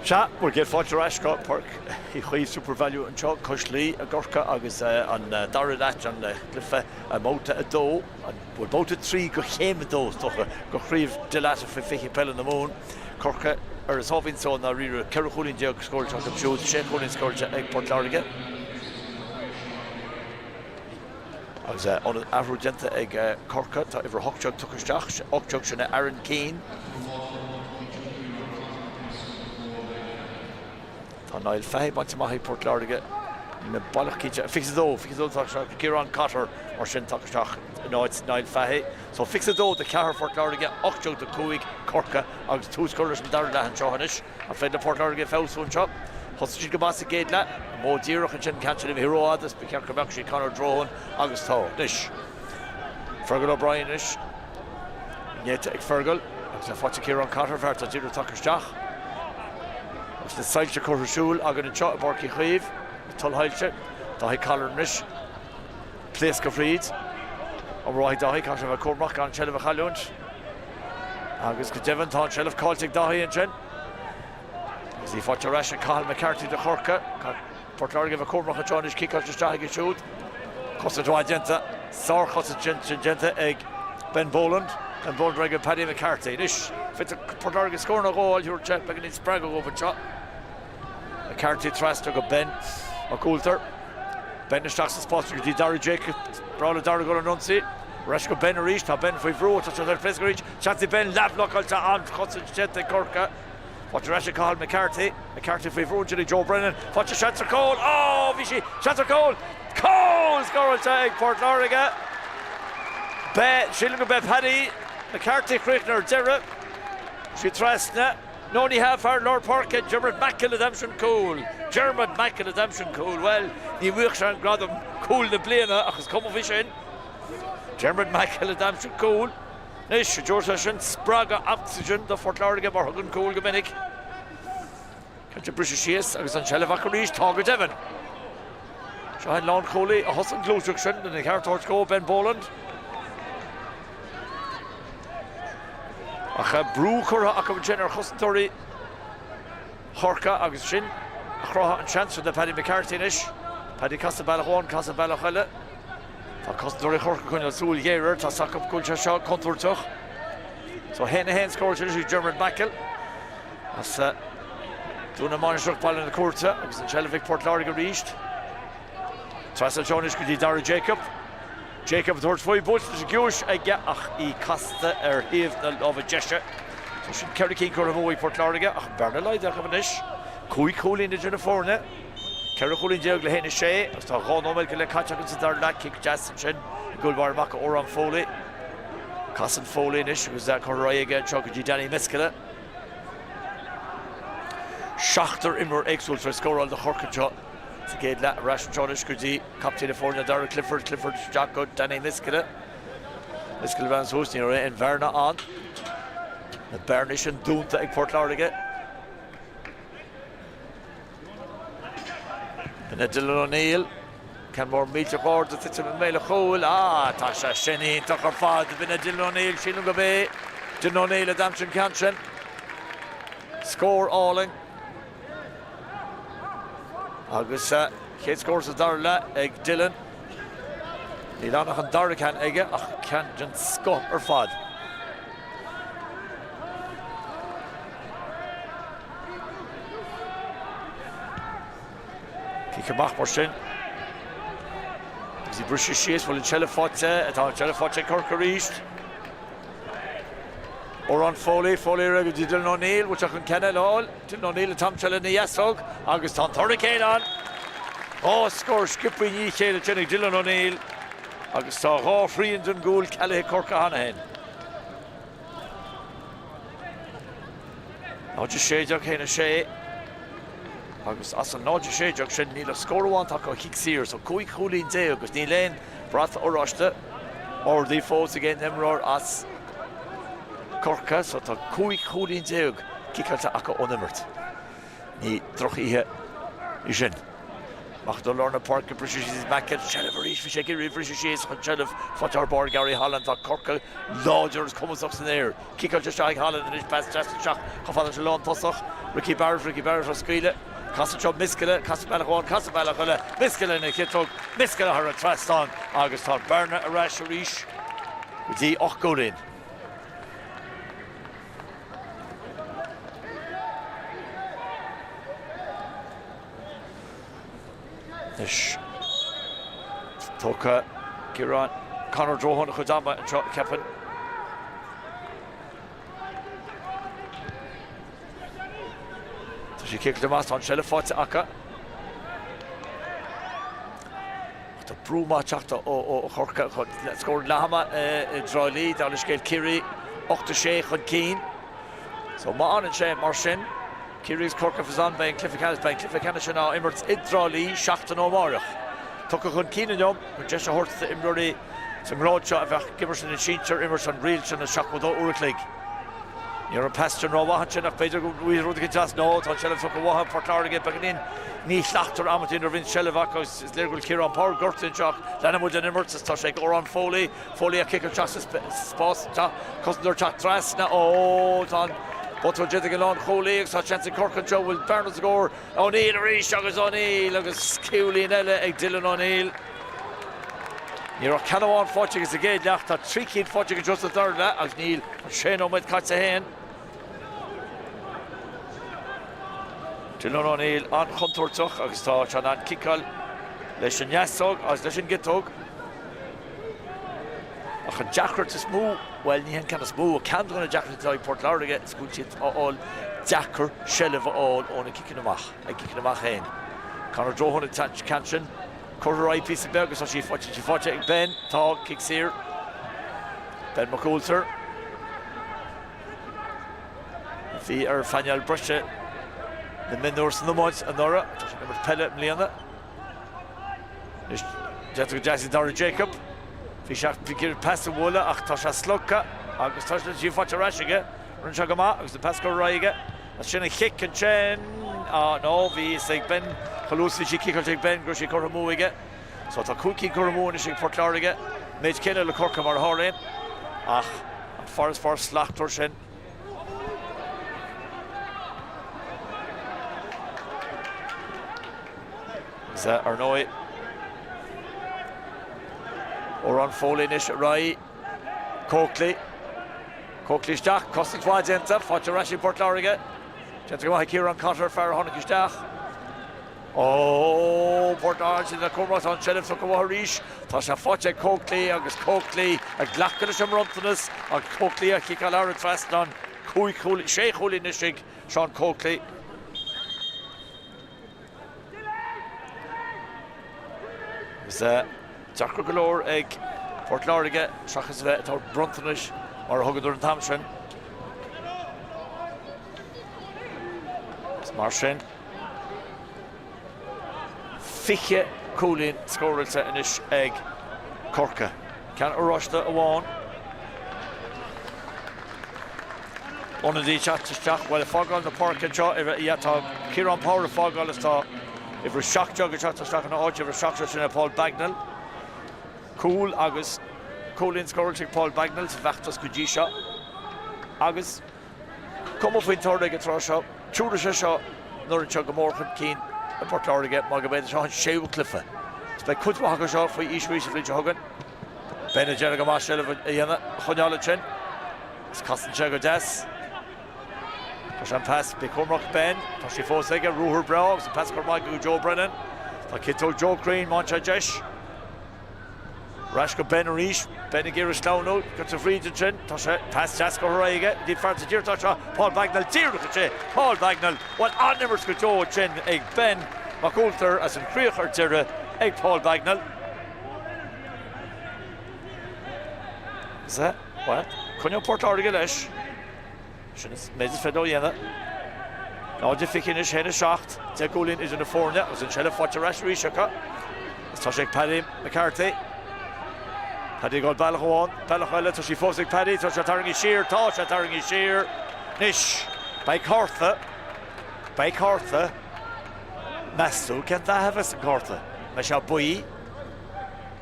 Sea, bhur gcéad fáilte ar ais go Páirc Uí Chaoimh Supervalu anseo, cois Laoi i gCorcaigh agus an dara leath den gcluiche i mBabhta 2, bhuel Babhta 3 de Chéim 2 is dócha, de Chraobh Dalata Faoi 20 Peile na Mumhan. Corcaigh ar a sáimhín só i ndáiríre, 14 chúilín scóráilte acu siúd, 6 chúilín scóráilte ag Port Láirge. Agus athrú déanta ag Corcaigh, tá uimhir 18 tugtha isteach, 18 sin é Aaron Keane. Tá Niall Fahy bainte amach ag Port Láirge. Níl mé baileach cinnte. 22, 22 tagtha isteach, Ciarán Cotter mar sin tagtha isteach in áit Niall Fahy. So 22 do 4 Phort Láirge, 18 do 5 Corcaigh agus tús curtha leis an dara leath anseo anois. An féidir le Port Láirge feabhsú anseo? Thosaigh siad go maith sa gcéad leath. Modh díreach ansin, ceann sin imithe rófhada is ba cheart go mbeadh sé Conor Drohan agus tá. Anois, Fergal O'Brien anois. Néata ag Fergal agus é faighte Ciarán Cotter, fear atá díreach tagtha isteach. Agus na soilse curtha ar siúl againn anseo i bPáirc Uí Chaoimh, na tulshoilse. Dáithí Colleran anois. Pléascadh fríd. An rachaidh Dáithí, caithfidh sé a bheith cúramach gan an tseilbh a chailliúint. Agus go deimhin tá an tseilbh caillte ag Dáithí ansin. Agus í faighte ar ais ag Cathal McCarthy do Chorcaigh. Port Láirge a bheith cúramach anseo anois, ciceáilte isteach aige siúd. Cosaint mhaith déanta, sárchosaint sin déanta ag Ben Boland. Ben Boland ar aghaidh go Paddy McCarthy. Anois, féadfaidh Port Láirge scór nó dhó a fháil, thabharfadh sé beagáinín spreagadh dhóibh anseo. McCarthy trasna go Ben Mac Ualtair. Ben isteach sa spás go dtí Darragh Jacobs. Breá le Darragh dul ar an ionsaí. Ar ais go Ben arís. Tá Ben faoi bhrú. Tá sé ar pléascadh arís. Seans ag Ben leathbhlocáilte. An-chosaint déanta ag Corcaigh. Faighte ar ais ag Cathal McCarthy. McCarthy faoi bhrú ansin ag Joe Brennan. Faighte seans ar chúl. Ó! Bhí sí. Seans ar chúl. Cúl scóráilte ag Port Láirge. Be, sílim go b'é Paddy McCarthy a chríochnaigh ar deireadh. Sí trasna. No, ní hea, fear lár páirce, Dermot Mackle a d'aimsigh an cúl. Dermot Mackle a d'aimsigh an cúl. Bhuel, ní bhuafadh sé an gradam cúl na bliana ach is cuma faoi sin. Dermot Mackle a d'aimsigh an cúl. Anois, an dtabharfaidh sé sin spreagadh ocsaigin do Phort Láirge mar thugann cúl go minic. Cinnte briseadh síos agus an tseilbh acu arís, tá go deimhin. Seo an lánchúlaí a thosaigh an ghluaiseacht sin lena cheart a thabhairt dó, Ben Boland. Ach brú curtha acu ansin ar chosantóirí Chorcaí agus sin a chruthaigh an seans sin do Paddy McCarthy anois. Paddy casadh bealach amháin, casadh bealach eile. Tá cosantóirí Chorcaí ag coinneáil súil ghéar air, tá 's acu go bhfuil sé seo contúirteach. So 1-1 scóráilte anois ag Dermot Mackle as Dún na Mainistreach, Baile na Cúirte agus an tseilbh ag Port Láirge arís. Trasna anseo anois go dtí Darragh Jacob. Jacob ag tabhairt faoi, buailte leis an gciumhais aige ach í casta ar thaobh na láimhe deise. So sin ceithre cinn curtha amú ag Port Láirge ach an bearna laghdaithe acu anois. Cúig chúilín idir na foirne. 14 chúilín le 1-6 agus tá 2 nóiméad go leith caite againn sa dara leath. Cic deas ansin i gcúl báire amach ó Odhrán Foley. Casann Foley anois agus é curtha ar aghaidh aige anseo go dtí Danny Meskela. Seachtar imreoir éagsúil tar éis scóráil do Chorcaigh anseo sa gcéad leath. Ar ais anseo anois go dtí captaen na foirne Darragh Clifford, Clifford isteach go Danny Meskela. Meskela ag breathnú suas, ní raibh aon bhearna ann. Na bearnaí sin dúnta ag Port Láirge. B'in é Dylan O'Neill. Ceann mór millteach ard ag titim i mbéal an chúil. Ah, tá sé sin iontach ar fad. B'in é Dylan O'Neill, sílim gurb é Dylan O'Neill a d'aimsigh an ceann sin. Scór álainn. Agus chéad scór sa dara leath ag Dylan. Níl ann ach an dara ceann aige ach ceann den scoth ar fad. Cic amach mar sin. Agus í briste síos, bhfuil an tseilbh faighte, tá an tseilbh faighte ag Corcaigh arís. Odhrán Foley, Foley ar aghaidh go dtí Dylan O'Neill, bhfuil sé chun ceann eile a fháil? Dylan O'Neill an t-am seo lena dheasóg agus tá an toradh céanna ann. Dhá scór sciobtha i ndiaidh a chéile ansin ag Dylan O'Neill agus tá dhá thrian den gcúl cealaithe ag Corcaigh cheana féin. 0-16, 1-6 agus as an 0-16 sin níl ach scór amháin tagtha ó chic saor, so 15 chúilín agus níl aon bhrat oráiste ardaithe fós ag aon imreoir as Corcaigh, so tá 15 chúilín ciceáilte acu ón imirt. Ní drochoíche í sin. Amach go lár na páirce, briseadh síos Macken, seilbh arís, bhí sé ag iarraidh briseadh síos chun seilbh faighte thar barr Gary Holland. Tá Corcaigh láidir agus cumasach san aer. Ciceáilte isteach ag Holland anois, pas deas isteach chomh fada leis an lántosach, Ricky Barrett, Ricky Barrett á scaoileadh. Casann seo Miskella, casann bealach amháin, casann bealach eile, Miskella ina chiotóg, Miskella thar an trasnán agus tá an bearna ar ais arís go dtí 8 gcúilín. Anois tógtha Ciarán Conor Drohan a chuid ama anseo, ceapaim. Tá sé ciceáilte amach, tá an seilbh faighte acu. Tá brú maith teacht ó Chorcaigh chun scór leath ama i dTrá Lí, dar le scéal Ciarraí, 8-6 chun cinn. So má fhanann sé mar sin, Ciarraí agus Corcaigh fós ann, beidh an cluiche ceannais, beidh an cluiche ceannais sin á imirt i dTrá Lí seachtain ó amárach. Tugtha chun cinn inniu chun deis a thabhairt d'imreoirí sa ngrád seo a bheadh ag imirt ina sinsir imirt an riail sin na 72 uair a chloig. Ní raibh an pas sin rómhaith ansin ach b'fhéidir go bhfuil rud éicint as. No, tá an tseilbh tugtha uathu ag Port Láirge beagáinín míshlachtmhar amantaí nuair a bhíonn seilbh acu agus is léir go bhfuil Ciarán Power gortaithe anseo ach leanann muid an imirt is tá sé ag Odhrán Foley. Foley ag ciceáil isteach sa spás. Tá cosantóir ag teacht trasna. Ó, tá an botún déanta ag an lánchúlaí agus tá seans ag Corcaigh anseo. Bhfuil bearna sa scór? O'Neill arís agus O'Neill agus cúilín eile ag Dylan O'Neill. Ní raibh ceann amháin faighte aige sa gcéad leath, tá 3 cinn faighte aige anseo sa dara leath agus níl ach sé nóiméad caite féin. Dylan O'Neill an-chontúirteach agus tá sé in ann ciceáil leis an ndeasóg agus leis an gciotóg. Ach an deacracht is mó, bhuel ní hé an ceann is mó, ach ceann de na deacrachtaí atá ag Port Láirge is go bhfuil siad á fháil deacair seilbh a fháil ó na ciceanna amach, a gciceanna amach féin. Conor Drohan an ceann sin. Curtha ar aghaidh píosa beag agus tá sí faighte, sí faighte ag Ben. Tá, cic saor. Ben Mac Ualtair. A bhí ar phainéal breise na mionúr san iomáint anuraidh. Tá sé ag imirt peile i mbliana. Anois déanta go deas ag Dara Jacob. Bhí sé ag iarraidh pas a bhualadh ach tá sé slogtha agus tá sí faighte ar ais aige. Rinne sé go maith agus an pas curtha ar aghaidh aige. As sin an chic ansin. Ah no, bhí fhios ag Ben, chomh luath is a bhí sí ciceáilte ag Ben go raibh sí curtha amú aige. So tá 5 cinn curtha amú anois ag Port Láirge, méid céanna le Corcaigh mar a tharlaíonn. Ach an farasbarr slachtmhar sin. Agus ar ndóigh, Odhrán Foley anois ar aghaidh. Coakley. Coakley isteach, cosaint mhaith déanta, faighte ar ais ag Port Láirge. Déanta go maith ag Ciarán Cotter, fear a tháinig isteach. Ó, Port Láirge, sin cúramach, tá an tseilbh tugtha uathu arís. Tá sé faighte ag Coakley agus Coakley ag glacadh leis an mbronntanas ach Coakley á chiceáil thar an trasnán. Cúig chúilín, sé chúilín anois ag Seán Coakley. Agus deacair go leor ag Port Láirge seachas a bheith ag tabhairt bronntanais mar a thugadar an t-am sin. Agus mar sin, 20 cúilín scóráilte anois ag Corcaigh. Ceann oráiste amháin. Ionadaí ag teacht isteach, bhuel, ag fágáil na páirce anseo, yeah, tá Ciarán Power ag fágáil is tá uimhir 17 ag teacht isteach ina áit, uimhir 17 sin é Paul Bagnall. Cúl agus cúilín scóráilte ag Paul Bagnall sa bhfeachtas go dtí seo. Agus cuma faoin toradh ag an tráth seo, tabharfaidh sé seo an fhoireann seo go mór chun cinn i bPort Láirge mar go mb'fhéidir seo an séú cluiche. Is beidh cuid mhaith acu seo faoi aois arís an bhliain seo chugainn. Ben ag déanamh go maith seilbh a dhéanamh, a choinneáil ansin. Is casann sé go deas. Tá sé an pas, bí cúramach Ben, tá sé fós aige, ruathar breá agus an pas curtha amach go Joe Brennan. Tá ciotóg Joe cruinn, má fhaigheann sé deis. Ar ais go Ben arís, Ben ag iarraidh sleamhnú, go fríd ansin, tá sé pas deas curtha ar aghaidh aige, go dtí fear sa tír, tá seo Paul Bagnall díreach ansin, Paul Bagnall, bhuel an-imirt go deo ansin ag Ben Mac Ualtair as an chríoch ar deireadh ag Paul Bagnall. Sea, bhuel, coinneoidh Port Láirge leis. Sin an méid is féidir leo a dhéanamh. 0-20 anois, 1-7, 10 gcúilín idir na foirne agus an tseilbh faighte ar ais arís acu. Agus tá sé ag Paddy McCarthy. Paddy ag dul bealach amháin, bealach eile, tá sí fós ag Paddy, tá sé tarraingthe siar, tá sé tarraingthe siar. Anois, beidh cárta, beidh cárta. Meas tú cén dath a bheas an cárta? An mbeidh sé buí?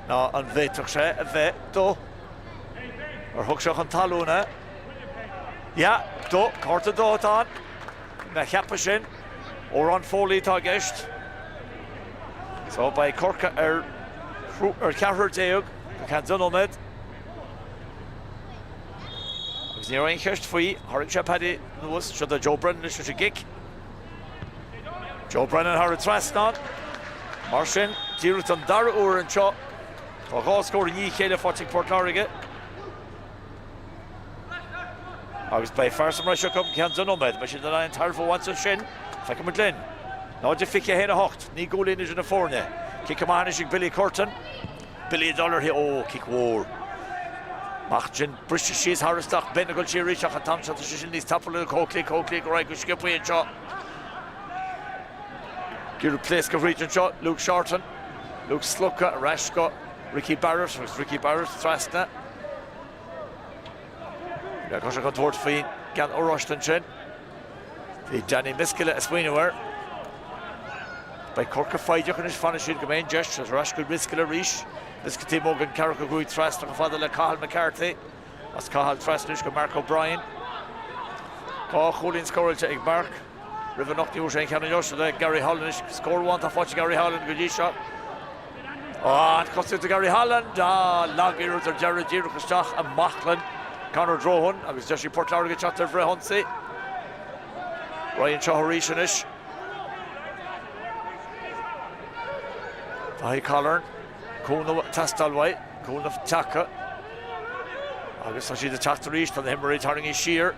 Nó an bhféadfadh sé a bheith dubh? Ar thug sé chun talún é? Yeah, dubh, cárta dubh atá ann. Mé a cheapadh sin. Odhrán Foley atá i gceist. So beidh Corcaigh ar ar cheathrar go ceann 10 nóiméad. Agus ní raibh aon cheist faoi, tharraing sé Paddy anuas, seo do Joe Brennan anois leis an gcic. Joe Brennan thar an trasnán. Mar sin, díreach don dara huair anseo, tá dhá scór i ndiaidh a chéile faighte ag Port Láirge. Agus beidh fear sa mbreis acu i gceann 10 nóiméad. Beidh siad in ann aon tairbhe a bhaint as sin. Feicfidh muid linn. 0-21 8. 9 gcúilín idir na foirne. Cic amach anois ag Billy Curtin. Billy ag dul uirthi. Ó, cic mhór. Amach ansin. Briste síos thar isteach. Ben ag dul siar arís ach an t-am seo tá sé sin níos tapúla ná Coakley. Coakley ag rith go sciobtha anseo. Ag iarraidh pléascadh thríd anseo. Luke Shorten. Luke slogtha ar ais go Ricky Barrett agus Ricky Barrett trasna. Bheadh sé chun tabhairt faoin gceann oráiste ansin. Bhí Danny Miskella ag smaoineamh air. Beidh Corcaigh foighdeach anois, fanfaidh siad go mbeidh an deis. Ar ais go Miskella arís. Miskella taobh amuigh den cheathracha 5 trasna chomh fada le Cathal McCarthy. As Cathal trasna anois go Mark O'Brien. Dhá chúilín scóráilte ag Mark. Roimh anocht ní bhfuair sé aon cheann inniu. Seo le Gary Holland anois. Scór amháin atá faighte ag Gary Holland go dtí seo. An-chosaint ag Gary Holland. Lag-iarracht ar deireadh díreach isteach i mbaclainn Conor Drohan agus deis ag Port Láirge teacht ar bhreith-ionsaí. Ryan anseo arís anois. Daithí Colleran. Cúnamh ag teastáil uaidh. Cúnamh tagtha. Agus tá siad ag teacht arís. Tá na himreoirí tarraingthe siar.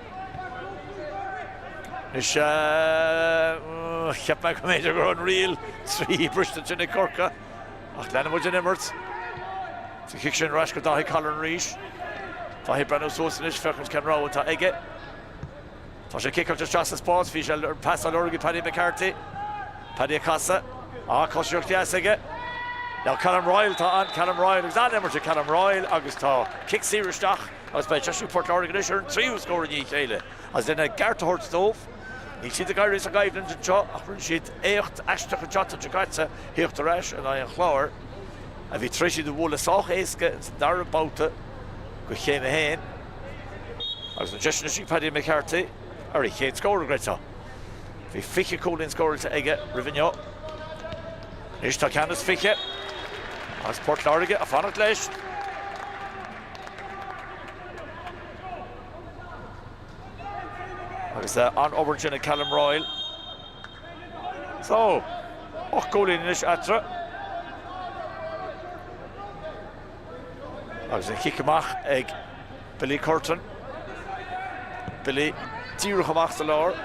Anois, cheap mé go mb'fhéidir go raibh an riail 3 briste ansin ag Corcaigh, ach leanann muid an imirt. Sa chic sin ar ais go Daithí Colleran arís. Daithí ag breathnú suas anois, féachaint cén rogha atá aige. Tá sé ciceáilte isteach sa spás, bhí sé ar pas á lorg ag Paddy McCarthy. Paddy ag casadh. Ah, coisíocht dheas aige. Now Callum Royle atá ann, Callum Royle agus an-imirt ag Callum Royle agus tá cic saor isteach. Agus beidh deis ag Port Láirge anois ar an tríú scór i ndiaidh a chéile agus lena gceart a thabhairt dóibh, níl siad ag éirí as an gcoimhlint anseo ach rinne siad éacht aisteach an tseachtain seo caite theacht ar ais in aghaidh an Chláir, a bhí tar éis iad a bhualadh sách éasca ins an dara babhta go chéim a haon. Agus an deis anois ag Paddy McCarthy ar a chéad scór, a chreidfeá. Bhí 20 cúilín scóráilte aige roimh inniu. Anois tá ceann is 20 agus Port Láirge ag fanacht leis. Agus an-obair ansin ag Callum Royle. So, 8 gcúilín anois eatarthu. Agus an chic amach ag Billy Curtin. Billy díreach amach sa lár.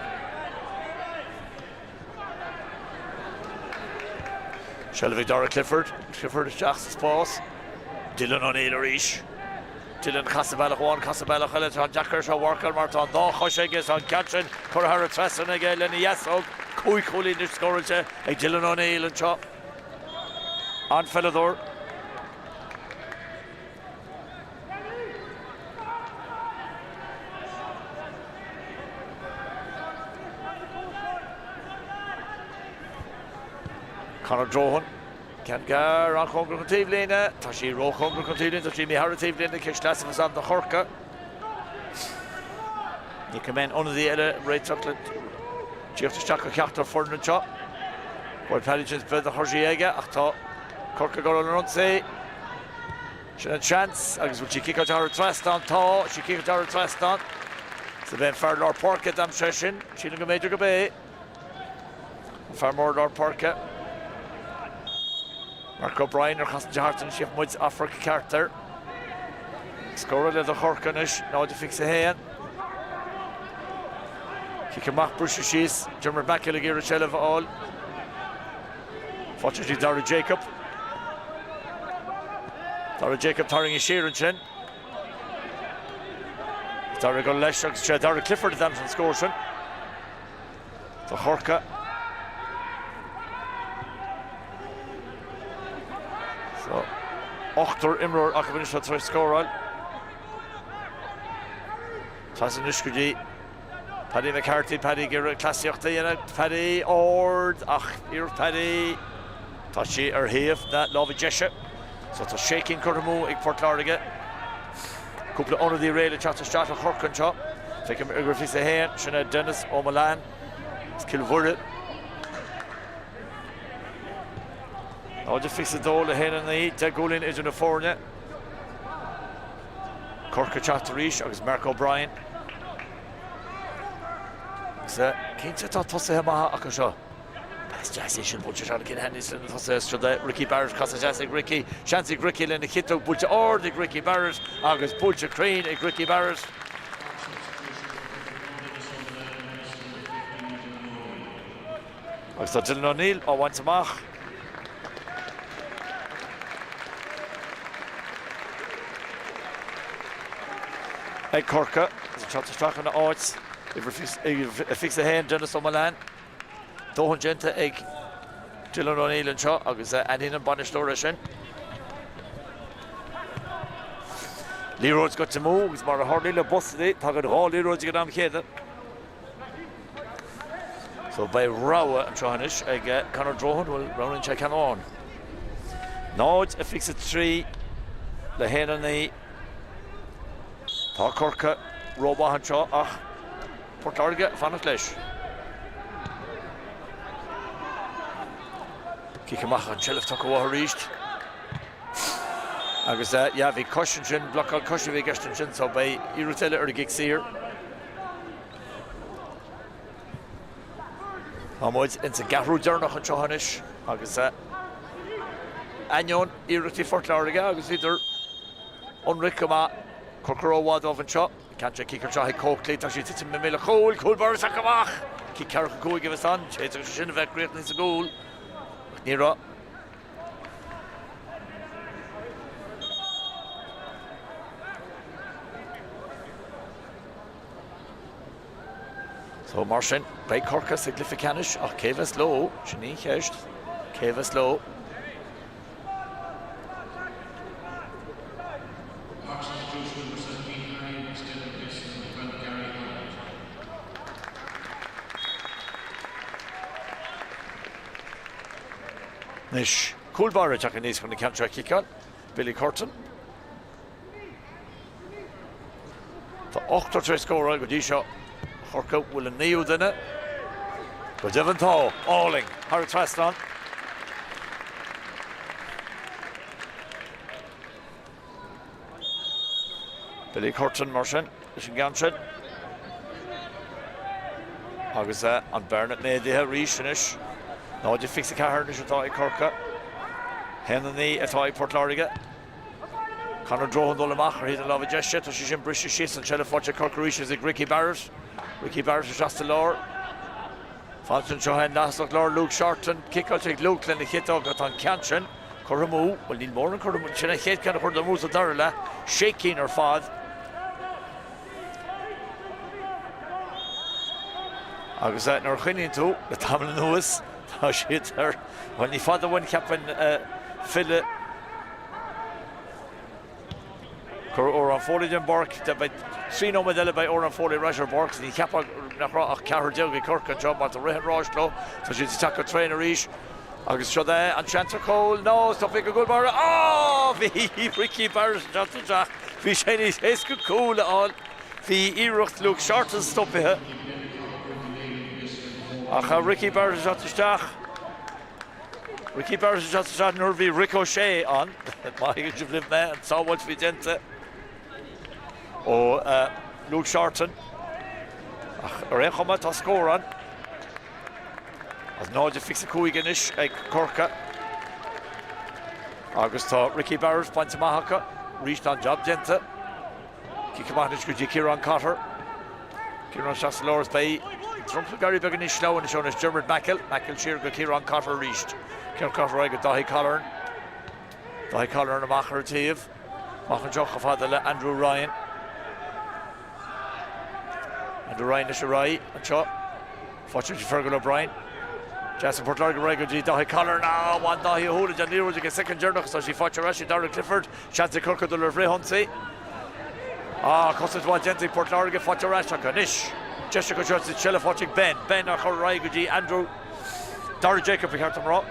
Seilbh ag Darragh Clifford. Clifford isteach sa spás. Dylan O'Neill arís. Dylan casadh bealach amháin, casadh bealach eile. Tá an-deacair seo a mharcáil mar tá an dá chois aige. Tá an ceann sin curtha thar an trasnán aige lena dheasóg. Cúig chúilín anois scóráilte ag Dylan O'Neill anseo. An-pheileadóir. Conor Drohan, ceann gearr, an-chóngarach don taobhlíne. Tá sí róchóngarach don taobhlíne, tá sí imithe thar an taobhlíne, cic sleasa ann do Chorcaigh. Ní go mbeidh ionadaí eile réiteach le tíocht isteach go ceachtar foireann anseo. Bhuel, Paddy James beidh a chur sí aige ach tá Corcaigh ag dul ar an ionsaí. Sin an seans agus bhfuil sí ciceáilte thar an trasnán? Tá sí ciceáilte thar an trasnán. Is é an fear lár páirce a d'aimsigh é sin. Sílim go mb'fhéidir go b'é an fear mór lár páirce. Mark O'Brien ar chas an thart anois gheobhaidh muid amharc ceart air. Scór eile do Chorcaigh anois, 0-21. Cic amach briste síos, Dermot McHale ag iarraidh seilbh a fháil. Faighte ag Darragh Jacob. Darragh Jacob tarraingthe siar ansin. Darragh ag dul leis agus sé Darragh Clifford a d'aimsigh an scór sin. Do Chorcaigh. So, ochtar imreoir acu anois atá tar éis scóráil. Trasna anois go dtí. Paddy McCarthy, Paddy ag iarraidh cleasaíocht a dhéanamh, Paddy ard ach iarracht Paddy, tá sí ar thaobh na láimhe deise. So tá sé cinn curtha amú ag Port Láirge. Cúpla ionadaí réidh le teacht isteach do Chorcaigh anseo. Feicim uimhir 21, sin é Denis Ó Maoláin as Cill Mhuire. 0-22 le 1-9, 10 gcúilín idir na foirne. Corcaigh ag teacht arís agus Mark O'Brien. Agus cinnte tá tosaithe maithe acu seo. Pas deas é sin, buailte isteach le Kinahan níos na tosaithe siúd é Ricky Barrett, casadh deas ag Ricky, seans ag Ricky lena chiotóg, buailte ard ag Ricky Barrett agus buailte cruinn ag Ricky Barrett. Agus tá Dylan O'Neill á bhaint amach. Ag Corcaigh, agus ag teacht isteach ina áit, uimhir 21, Denis Ó Maoláin. Dóthain déanta ag Dylan O'Neill anseo agus aithníonn an bainisteoir é sin. Liathróid goite amú agus mar a tharlaíonn le busanna, tagann dhá liathróid ag an am chéanna. So beidh rogha anseo anois ag Conor Drohan, bhuel roghnaíonn sé ceann amháin. 0-23 le 1-9. Tá Corcaigh rómhaith anseo ach Port Láirge ag fanacht leis. Cic amach an tseilbh tugtha uathu arís. Agus yeah, bhí cois ansin, blocáil coise a bhí i gceist ansin, so beidh iarracht eile ar an gcic saor. Tá muid ins an gceathrú deireanach anseo anois agus ainneoin iarrachtaí Phort Láirge agus bhíodar ionraic go maith, Corcaigh rómhaith dóibh anseo. Ceann sé cic anseo ag Coakley, tá sí ag titim i mbéal an chúil, cúl báire tagtha amach! Cic ceathracha 5 a bheas ann, d'fhéadfadh sé sin a bheith críochnaithe sa gcúl ach ní raibh. So mar sin, beidh Corcaigh sa gcluiche ceannais ach cé bheas leo? Sin í an cheist. Cé bheas leo? Cork substitution number 17, Harry instead of replacing number 12, Gary Holland. Anois, cúl báire ag teacht aníos chun an ceann seo a chiceáil, Billy Curtin. Tá ochtar tar éis scóráil go dtí seo. Chorcaigh, bhfuil an naoú duine? Go deimhin tá. Álainn. Thar an trasnán. Billy Curtin mar sin leis an gceann sin. Agus an bearna méadaithe arís anois. 0-24 anois atá ag Corcaigh. 1-9 atá ag Port Láirge. Conor Drohan dul amach ar thaobh na láimhe deise, tá sé sin briste síos, an tseilbh faighte ag Corcaigh arís is ag Ricky Barrett. Ricky Barrett isteach sa lár. Faighte anseo ag an leath-thosach láir Luke Shorten, ciceáilte ag Luke lena chiotóg tá an ceann sin curtha amú, bhuel níl mórán curtha amú, sin an chéad ceann a chuireadar amú sa dara leath, sé cinn ar fad. Agus nuair a chuimhníonn tú le tamall anuas, tá siad ar, bhuel ní fada uainn cheapfainn filleadh. Cuir Odhrán Foley den bpáirc. Beidh 3 nóiméad eile beidh Odhrán Foley ar ais ar an bpáirc. Ní cheapfá nach raibh ach ceathrar déag ag Corcaigh anseo má tá rith an ráis leo. Tá siad ag teacht go tréan arís. Agus seo é an seans ar chúl. No, stoptha ag an gcúl báire. Á! Bhí Ricky Barrett ag teacht isteach. Bhí sé níos éasca cúl a fháil. Bhí iarracht Luke Shorten stoptha. Ach Ricky Barrett ag teacht isteach. Ricky Barrett ag teacht isteach nuair a bhí ricochet ann. Má thuigeann sibh libh mé, an tsábháilt a bhí déanta ó Luke Shorten. Ach ar aon chuma, tá scór ann. As 0-25 anois ag Corcaigh. Agus tá Ricky Barrett bainte amach acu. Arís tá an jab déanta. Cic amach anois go dtí Ciarán Cotter. Ciarán isteach sa lár is beidh dromchla ag éirí beagán níos sleamhain anseo anois. Dermot Mackle. Mackle siar go Ciarán Cotter arís. Ciarán Cotter ar aghaidh go Dáithí Colleran. Dáithí Colleran amach ar an taobh. Amach anseo chomh fada le Andrew Ryan. Andrew Ryan leis ar aghaidh anseo. Faighte ag Fergal O'Brien. Deas ag Port Láirge ar aghaidh go dtí Dáithí Colleran. Ah, bhain Dáithí a shúile den liathróid ag an soicind deireanach agus tá sí faighte ar ais ag Darragh Clifford. Seans ag Corcaigh dul ar fhrithionsaí. Ah, cosaint mhaith déanta ag Port Láirge, faighte ar ais acu anois. Deis acu seo sa tseilbh faighte ag Ben. Ben á chur ar aghaidh go dtí Andrew. Dara Jacob ba cheart dom a rá.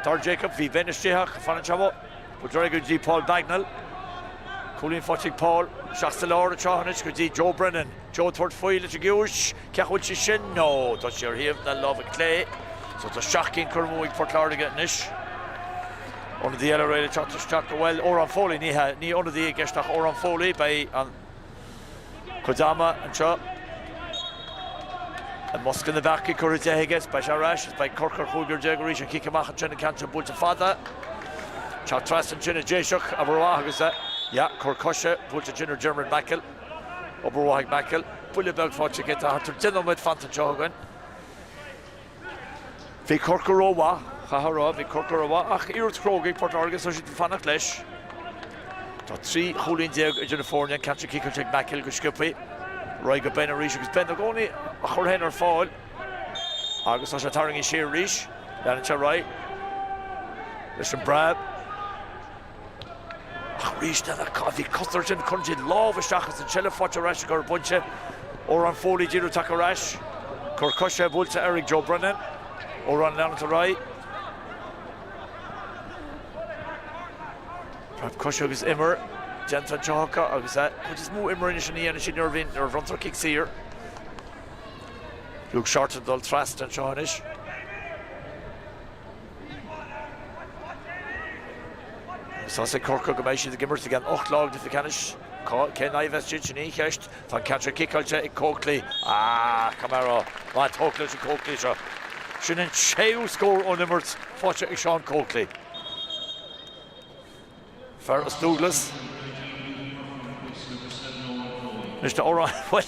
Dara Jacob, bhí Ben istigh ach fanann sé amuigh. Buailte ar aghaidh go dtí Paul Bagnall. Cúilín faighte ag Paul. Isteach sa lár anseo anois go dtí Joe Brennan. Joe ag tabhairt faoi leis an gciumhais. Cé acu bhfuil sí sin? No, tá sí ar thaobh na láimhe clé. So tá 7 gcinn curtha amú ag Port Láirge anois. Ionadaí eile réidh le teacht isteach. Bhuel, Odhrán Foley, ní hea, ní ionadaí i gceist ach Odhrán Foley. Beidh an chuid ama anseo i mbosca na bpeacaí curtha de aige. Beidh sé ar ais is beidh Corcaigh ar chúigear déag arís. An cic amach ansin, an ceann sin buailte fada. Teacht trasna ansin an Déiseach, obair mhaith agus, yeah, cor coise buailte ansin ar Dermot Mackle. Obair mhaith ag Mackle. Buille beag faighte aige. Tá thart ar 10 nóiméad fanta anseo againn. Bhí Corcaigh rómhaith, chaithfeá a rá, bhí Corcaigh rómhaith ach iarracht chróga ag Port Láirge tá siad ag fanacht leis. Tá 13 chúilín idir na foirne, an ceann seo ciceáilte ag Mackle go sciobtha. Ar aghaidh go Ben arís agus Ben i gcónaí á chur féin ar fáil agus tá sé tarraingthe siar arís. Leanann sé ar aghaidh leis an bpreab. Ach arís eile, bhí contúirt ansin, cuireann siad lámh isteach agus an tseilbh faighte ar ais acu ar an bpointe. Odhrán Foley ag iarraidh teacht ar ais. Cor coise buailte air ag Joe Brennan. Odhrán leanúint ar aghaidh. Preab coise agus imir déanta anseo acu agus an chuid is mó imir anois a dhéanann siad nuair a bhíonn, nuair a bhronntar cic saor. Luke Shorten dul trasna anseo anois. Agus tá a fhios ag Corcaigh go mbeidh siad ag imirt i gceann 8 lá i gcluiche ceannais. Cén aghaidh a bheas siad, sin í an cheist. Tá an ceann seo ciceáilte ag Coakley. Ah, caithfidh mé a rá, maith tógtha leis an Coakley seo. Sin an séú scór ón imirt faighte ag Seán Coakley. Fear as Dúglas. Anois tá Odhrán, bhuel,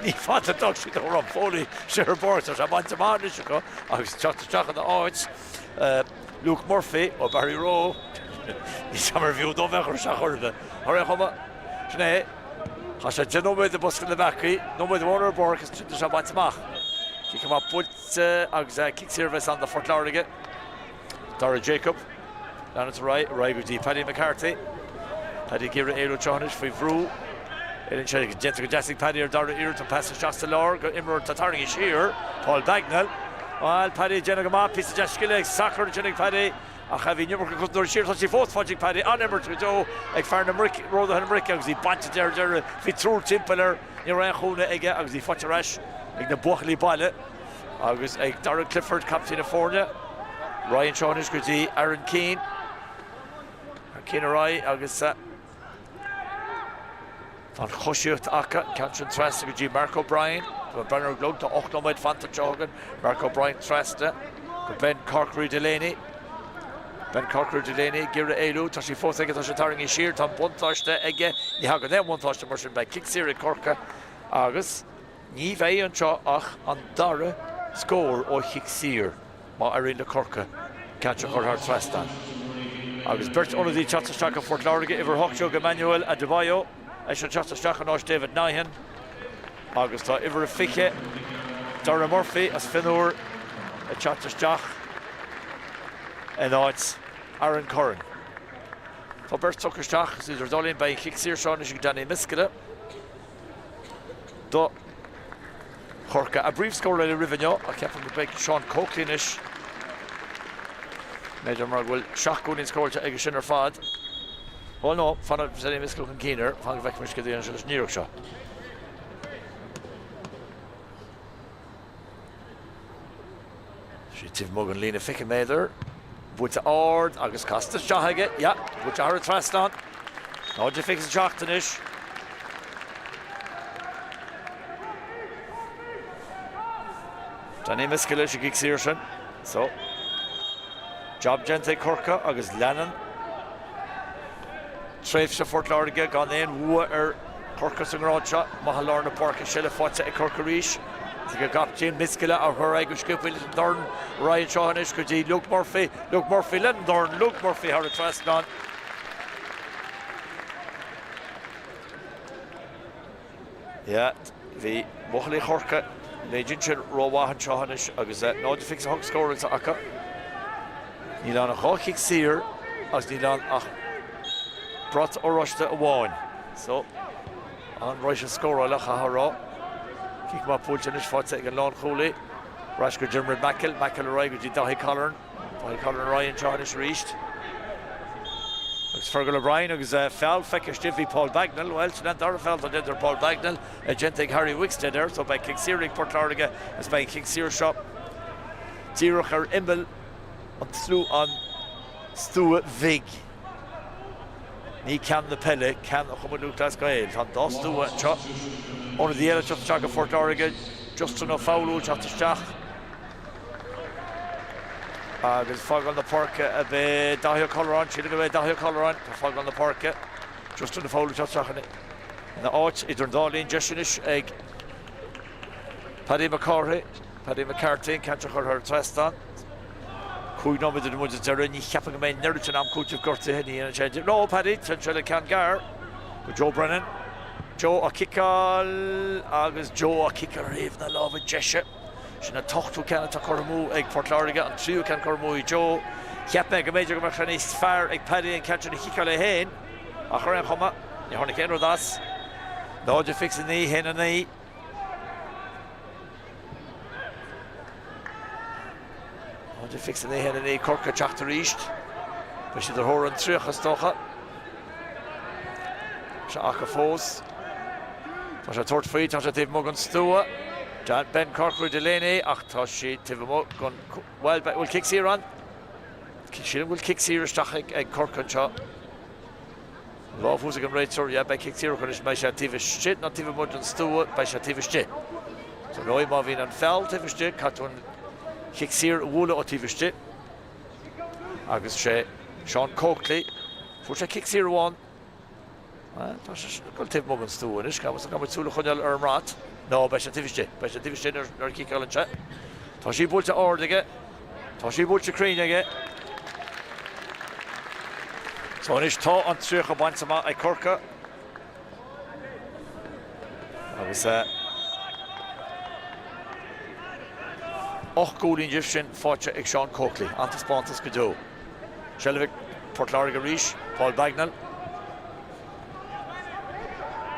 ní fada a d'fhág siad Odhrán Foley siar ar an bpáirc, tá sé bainte amach anois acu agus teacht isteach ina áit Luke Murphy ó Barryroe. Ní mar bhfiú dó bheith a chur isteach roimhe. Thar aon chuma, sin é. Chaith sé 10 nóiméad i mbosca na bpeacaí, nóiméad amháin ar an bpáirc agus tá sé bainte amach. Cic amach buailte agus cic saor a bheas ann do Phort Láirge. Dara Jacob. Leanúint ar aghaidh, ar aghaidh go dtí Paddy McCarthy. Paddy ag iarraidh éalú anseo anois faoi bhrú. Éalaíonn sé déanta go deas ag Paddy ar dara iarracht an pas isteach sa lár go imreoir atá tarraingthe siar, Paul Bagnall. Bhuel, Paddy ag déanamh go maith, píosa deas scile ag sacar ansin ag Paddy ach bhí an iomarca cosantóirí siar. Tá sí fós faighte ag Paddy, an-imirt go deo ag fear na mBric, Ródaithe na mBric agus í bainte de ar deireadh. Bhí triúr timpeall air, ní raibh aon chúnamh aige agus í faighte ar ais ag na buachaillí baile. Agus ag Darragh Clifford, captaen na foirne. Ar aghaidh anseo anois go dtí Aaron Keane. Aaron Keane ar aghaidh agus tá an choisíocht acu. An ceann sin trasna go dtí Mark O'Brien. Tá breathnú ar an gclog, tá 8 nóiméad fanta anseo againn. Mark O'Brien trasna go Ben Corkery Delaney. Ben Corkery Delaney ag iarraidh éalú. Tá sí fós aige, tá sé tarraingthe siar. Tá an buntáiste aige. Ní thagann aon bhuntáiste mar sin. Beidh cic saor ag Corcaigh agus. Ní bheidh anseo ach an dara scór ó chic saor má éiríonn le Corcaigh ceann seo a chur thar trasnán. Agus beirt ionadaí ag teacht isteach do Phort Láirge, uimhir 18 Emmanuel Adebayo, eisean ag teacht isteach in áit David Nyhan agus tá uimhir 20 Darragh Murphy as Fionn Úr ag teacht isteach in áit Aaron Curran. Tá beirt tugtha isteach is idir an dá linn beidh an chic saor seo anois ag Danny Miskella. do Chorcaigh. A bpríomhscórálaí roimhe inniu ach ceapaim go mbeidh Seán Coakley anois, b'fhéidir mar go bhfuil 7 gcúilín scóráilte aige sin ar fad. Bhuel no, fanfaidh Danny Miskella chun cinn air, fan go bhfeicfimis céard a dhéanann sé leis an iarracht seo. Sé taobh amuigh den líne 20 méadar. Buailte ard agus casta isteach aige. Yeah, buailte thar an trasnán. 0-27 anois. Danny Miskella leis an gcic saor sin. So, job déanta ag Corcaigh agus leanann tréimhse Phort Láirge gan aon bhua ar Chorcaigh sa ngrád seo. Maith i lár na páirce, seilbh faighte ag Corcaigh arís. Ag a gcaptaen, Miskella á chur ar aghaidh go sciobtha leis an dorn. Ar aghaidh anseo anois go dtí Luke Murphy. Luke Murphy lena dhorn. Luke Murphy thar an trasnán. Yeah, bhí buachaillí Chorcaí méid sin rómhaith anseo anois agus 0-28 scóráilte acu. Níl ann ach dhá chic saor agus níl ann ach brat oráiste amháin. So, an raidhse scórála, chaithfeá a rá. Cic maith buailte anois faighte ag an lánchúlaí. Ar ais go Diarmuid Mackle. Mackle ar aghaidh go dtí Daithí Colleran. Daithí Colleran ar aghaidh anseo anois arís. Agus Fergal O'Brien agus feall feicthe istigh bhí Paul Bagnall. Bhuel, sin an dara feall atá déanta ar Paul Bagnall, déanta ag Harry Wixted air. So beidh cic saor ag Port Láirge agus beidh an cic saor seo díreach ar imeall an tslua an stua bhig. Ní ceann na peile, ceann an Chumainn Lúthchleas Gael. Tá an dá stua anseo. Ionadaí eile ag teacht isteach do Phort Láirge, Justin Ó Foghlú ag teacht isteach. Agus fágáil na páirce ab é Daithí Ó Colláin, sílim gurb é Daithí Ó Colláin atá fágáil na páirce. Justin Ó Foghlú ag teacht isteach ina áit idir an dá linn. Deis anois ag Paddy McCarthy, Paddy McCarthy, an ceann seo a chur thar an trasnán. 5 nóiméad idir muid is deireadh. Ní cheapaim go mbeidh an oiread sin am cúitimh gortuithe. Ní dhéanann sé. No, Paddy, téann sé le ceann gearr go Joe Brennan. Joe á chiceáil agus Joe á chiceáil ar thaobh na láimhe deise. Sin an t-ochtú ceann atá curtha amú ag Port Láirge, an tríú ceann curtha amú ag Joe. Cheap mé go mb'fhéidir go mbeadh sé níos fearr ag Paddy an ceann sin a chiceáil é féin, ach ar aon chuma, ní tháinig aon rud as. 0-29, 1-9. 0-29, 1-9, Corcaigh ag teacht arís. Beidh siad ar thóir an 30 is dócha. Tá sé acu fós. Tá sé ag tabhairt faoi, tá sé taobh amuigh den stua. Ben Corkery Delaney ach tá sí taobh amuigh den, bhuel, bhfuil cic saor ann? Sílim go bhfuil cic saor isteach ag Corcaigh anseo. Lámh thuas ag an réiteoir, yeah, beidh cic saor acu anois, mbeidh sé taobh istigh nó taobh amuigh den stua, beidh sé taobh istigh. Dar ndóigh, má bhíonn an feall taobh istigh, caithfidh tú an chic saor a bhualadh ó taobh istigh. Agus sé Seán Coakley, fuair sé cic saor amháin. Bhuel, tá sé ag dul taobh amuigh den stua anois, caithfidh muid súil a choinneáil ar an mbrat. No, beidh sé taobh istigh, beidh sé taobh istigh nuair a chiceálann sé. Tá sí buailte ard aige. Tá sí buailte cruinn aige. So anois tá an 30 bainte amach ag Corcaigh. Agus 8 gcúilín díobh sin faighte ag Seán Coakley. An-taispeántas go deo. Seilbh ag Port Láirge arís, Paul Bagnall.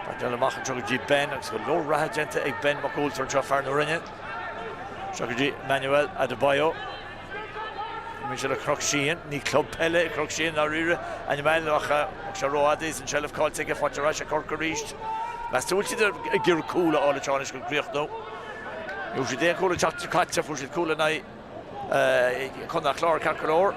Bagnall amach anseo go dtí Ben agus go leor reatha déanta ag Ben Mac Ualtair anseo, fear na Rinne. Seo go dtí Emmanuel Adebayo. Imríonn sé le Cnoc Síon. Ní club peile é Cnoc Síon ndáiríre, ainm eile ach thug sé rófhada is an tseilbh caillte aige, faighte ar ais ag Corcaigh arís. Meas tú bhfuil siad ag iarraidh cúl a fháil anseo anois chun críochnú? Ní bhfuair siad aon chúl an tseachtain seo caite, fuair siad cúl in aghaidh Contae an Chláir ceart go leor.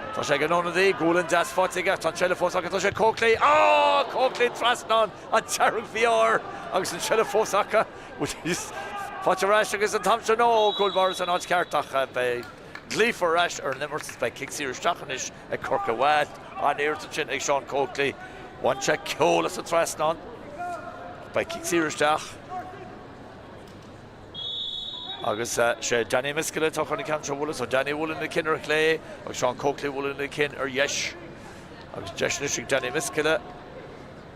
Tá sé ag an ionadaí, gualainn deas faighte aige, tá an tseilbh fós acu, tá sé Coakley, ah! Coakley trasna an dearg-mhí-ádh air agus an tseilbh fós acu. Faighte ar ais agus an t-am seo nó cúl báire san áit cheart ach beidh glaofar ar ais ar an imirt is beidh cic saor isteach anois ag Corcaigh. Bhuel, an-iarracht ansin ag Seán Coakley. Bhain sé ceol as an trasnán. Beidh cic saor isteach. Agus sé Danny Miskelly atá chun an ceann seo a bhualadh. So Danny ag bualadh na cinn ar chlé agus Seán Coakley ag bualadh na cinn ar dheis. Agus deis anois ag Danny Miskelly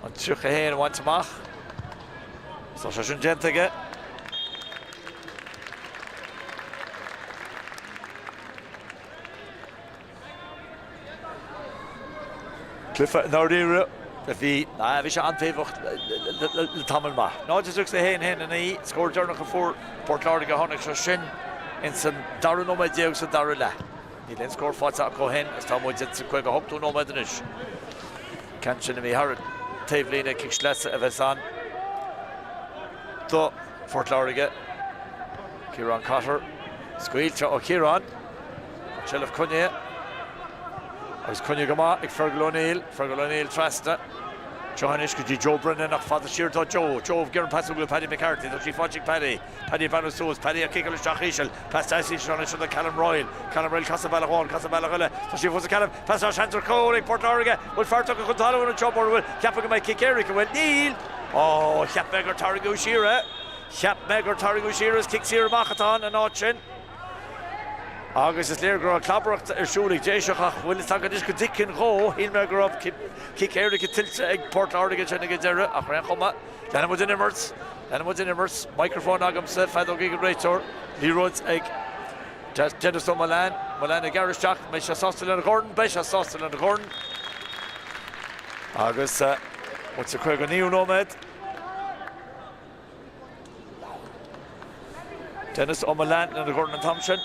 an 31 a bhaint amach. Tá sé sin déanta aige. Cluiche i ndáiríre a bhí, bhí sé an-taobhach le tamall maith. 0-31, 1-9, scór deireanach a fuair Port Láirge, tháinig sé sin ins an dara nóiméad déag sa dara leath. Níl aon scór faighte acu ó shin agus tá muid ins an 58ú nóiméad anois. Ceann sin imithe thar an taobhlíne, cic sleasa a bheas ann do Phort Láirge. Ciarán Cotter scaoilte ó Chiarán. An tseilbh coinnithe agus coinnithe go maith ag Fergal O'Neill. Fergal O'Neill trasna. Seo anois go dtí Joe Brennan ach fada siar atá Joe. Joe ag iarraidh an pas go Paddy McCarthy. Tá sí faighte ag Paddy. Paddy ag breathnú suas. Paddy ag ciceáil isteach íseal. Pas deas íseal anois do Callum Royle. Callum Royle casadh bealach amháin, casadh bealach eile. Tá sí fós ag Callum. Pas ar seans ar chúl ag Port Láirge. Bhfuil fear tugtha chun talún anseo mura bhfuil? Cheapfainn go mbeidh cic éirice. Bhfuil? Níl! Ó, cheap mé gur tarraingeadh siar é. Cheap mé gur tarraingeadh siar is cic saor amach atá ann an áit sin. Agus is léir go raibh clabaireacht ar siúl ag Déiseach ach bhfuil fhios agat anois go dtuigfinn dhó, shíl mé go raibh cic éirice tuillte ag Port Láirge ansin ag an deireadh ach ar aon chuma, leanfaidh muid den imirt, leanfaidh muid den imirt. Microphone agamsa, feadóg ag an réiteoir, liathróid ag Denis Ó Maoláin, Maoláin ag gearradh isteach, mbeidh sé sásta lena dhorn, beidh sé sásta lena dhorn. Agus muid sa 59ú nóiméad. Denis Ó Maoláin lena dhorn an t-am sin.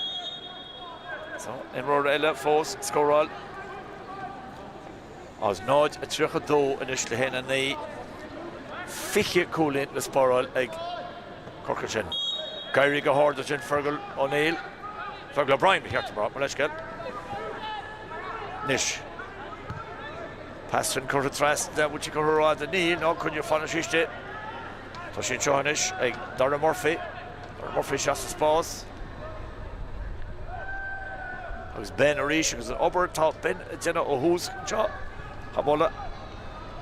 So, imreoir eile fós ag scóráil. Agus 0-32 anois le 1-9. 20 cúilín le spáráil ag Corcaigh sin. Ag éirí go hard ansin Fergal O'Neill. Fergal O'Brien ba cheart dom a rá, mo leithscéal. Anois. Pas sin curtha trasna, bhfuil sí curtha rófhada? Níl, nó coinneoidh fanann sí istigh. Tá sí anseo anois ag Dara Murphy. Dara Murphy isteach sa spás. Agus Ben arís agus an obair atá Ben ag déanamh ó thús anseo. Tá moladh.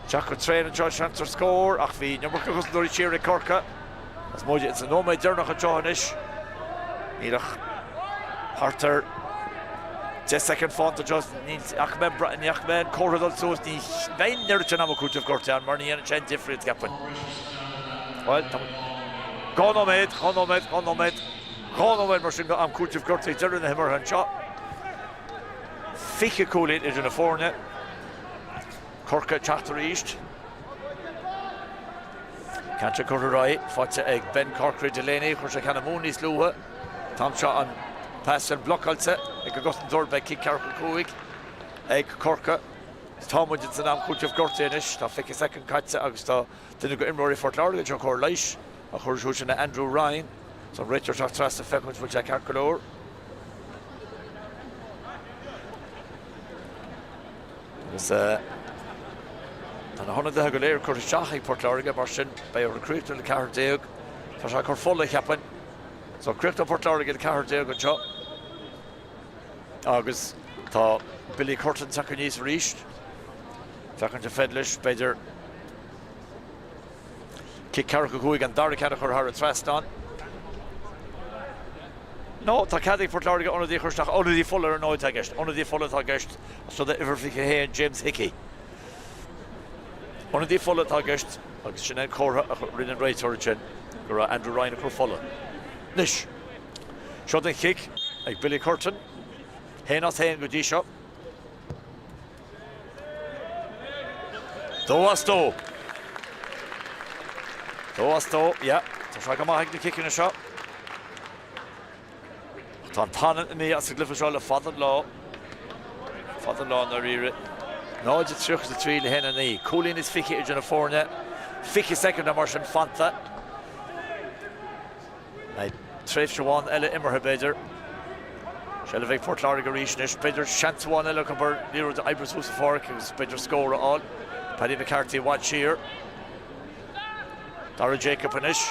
Teacht go tréan anseo, seans ar scór ach bhí an iomarca cosantóirí siar ag Corcaigh. Agus muid ins an nóiméad deireanach anseo anois, níl ach thart ar 10 soicind fanta anseo. Ní fhaca mé ní fhaca mé an comhartha dul suas, ní bheidh an oiread sin ama cúitimh gortaithe ann mar ní dhéanann sé aon difríocht, cheapfainn. Bhuel, tá 2 nóiméad, 2 nóiméad, 2 nóiméad, 2 nóiméad mar sin go am cúitimh gortaithe deireadh na himeartha anseo. 20 cúilín idir na foirne. Corcaigh ag teacht arís. Ceann seo curtha ar aghaidh, faighte ag Ben Corkery Delaney, chuir sé ceann amú níos luaithe. An t-am seo an pas sin blocáilte ag an gcosantóir, beidh cic ceathracha 5 ag Corcaigh. Tá muid ins an am cúitimh gortaithe anois, tá 20 soicind caite agus tá duine de imreoirí Phort Láirge anseo cóir leighis á chur suas sin Andrew Ryan. Tá an réiteoir ag teacht trasna féachaint bhfuil sé ceart go leor. Agus tá na hionadaithe go léir curtha isteach ag Port Láirge, mar sin beidh orthu críochnú le 14. Tá sé ag cur fola, cheapfainn. So críochnóidh Port Láirge le 14 anseo. Agus tá Billy Curtin tagtha aníos arís. Féachaint an féidir leis, b'fhéidir, Cic 45 an dara ceann a chur thar an trasnán. No, tá cead ag Port Láirge ionadaí a chur isteach, ionadaí fola ar ndóigh atá i gceist, ionadaí fola atá i gceist, seo uimhir 21, James Hickey. Ionadaí fola atá i gceist agus sin é an comhartha a rinne an réiteoir ansin go raibh Andrew Ryan ag cur fola. Anois, seo don chic ag Billy Curtin, haon as haon go dtí seo. Dó as dó. Dó as dó, yeah. Tá sé go maith ag na ciceanna seo. Tá an t-anam imithe as an gcluiche seo le fada an lá. Fada an lá i ndáiríre. 0-33 le 1-9. Cúilín is 20 idir na foirne. 20 soicind mar sin fanta. Beidh tréimhse amháin eile imeartha, b'fhéidir. Seilbh ag Port Láirge arís anois. B'fhéidir seans amháin eile acu ar liathróid a oibriú suas an pháirc agus b'fhéidir scór a fháil. Paddy McCarthy i bhfad siar. Dara Jacob anois.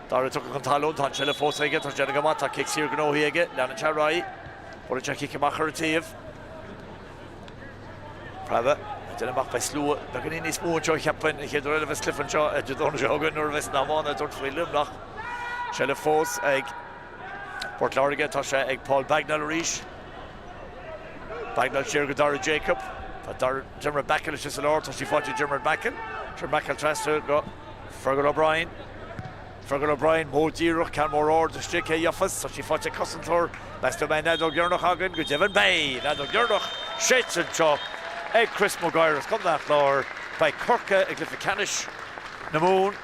Dara tugtha chun talún. Tá an tseilbh fós aige. Tá sé déanamh go maith. Tá cic saor gnóthaithe aige. Leanann sé ar aghaidh. Buaileann sé cic amach ar an taobh. Preabadh ag déanamh amach beidh slua beagáinín níos mó anseo cheapfainn an chéad uair eile a bheas cluiche anseo Dé Domhnaigh seo chugainn nuair a bheas na hiomána ag tabhairt faoi Luimneach. Seilbh fós ag Port Láirge, tá sé ag Paul Bagnall arís. Bagnall siar go Dara Jacob. Tá Dara, Diarmuid Mackle istigh sa lár, tá sí faighte ag Diarmuid Mackle. Diarmuid Mackle trasna go Fergal O'Brien. Fergal O'Brien, modh díreach, ceann mór ard istigh, cé gheofas? Tá sí faighte ag cosantóir, meas tú an mbeidh an fheadóg dheireanach againn? Go deimhin beidh! An fheadóg dheireanach séidte anseo ag Chris Maguire as Contae an Chláir. Beidh Corcaigh i gcluiche ceannais na Mumhan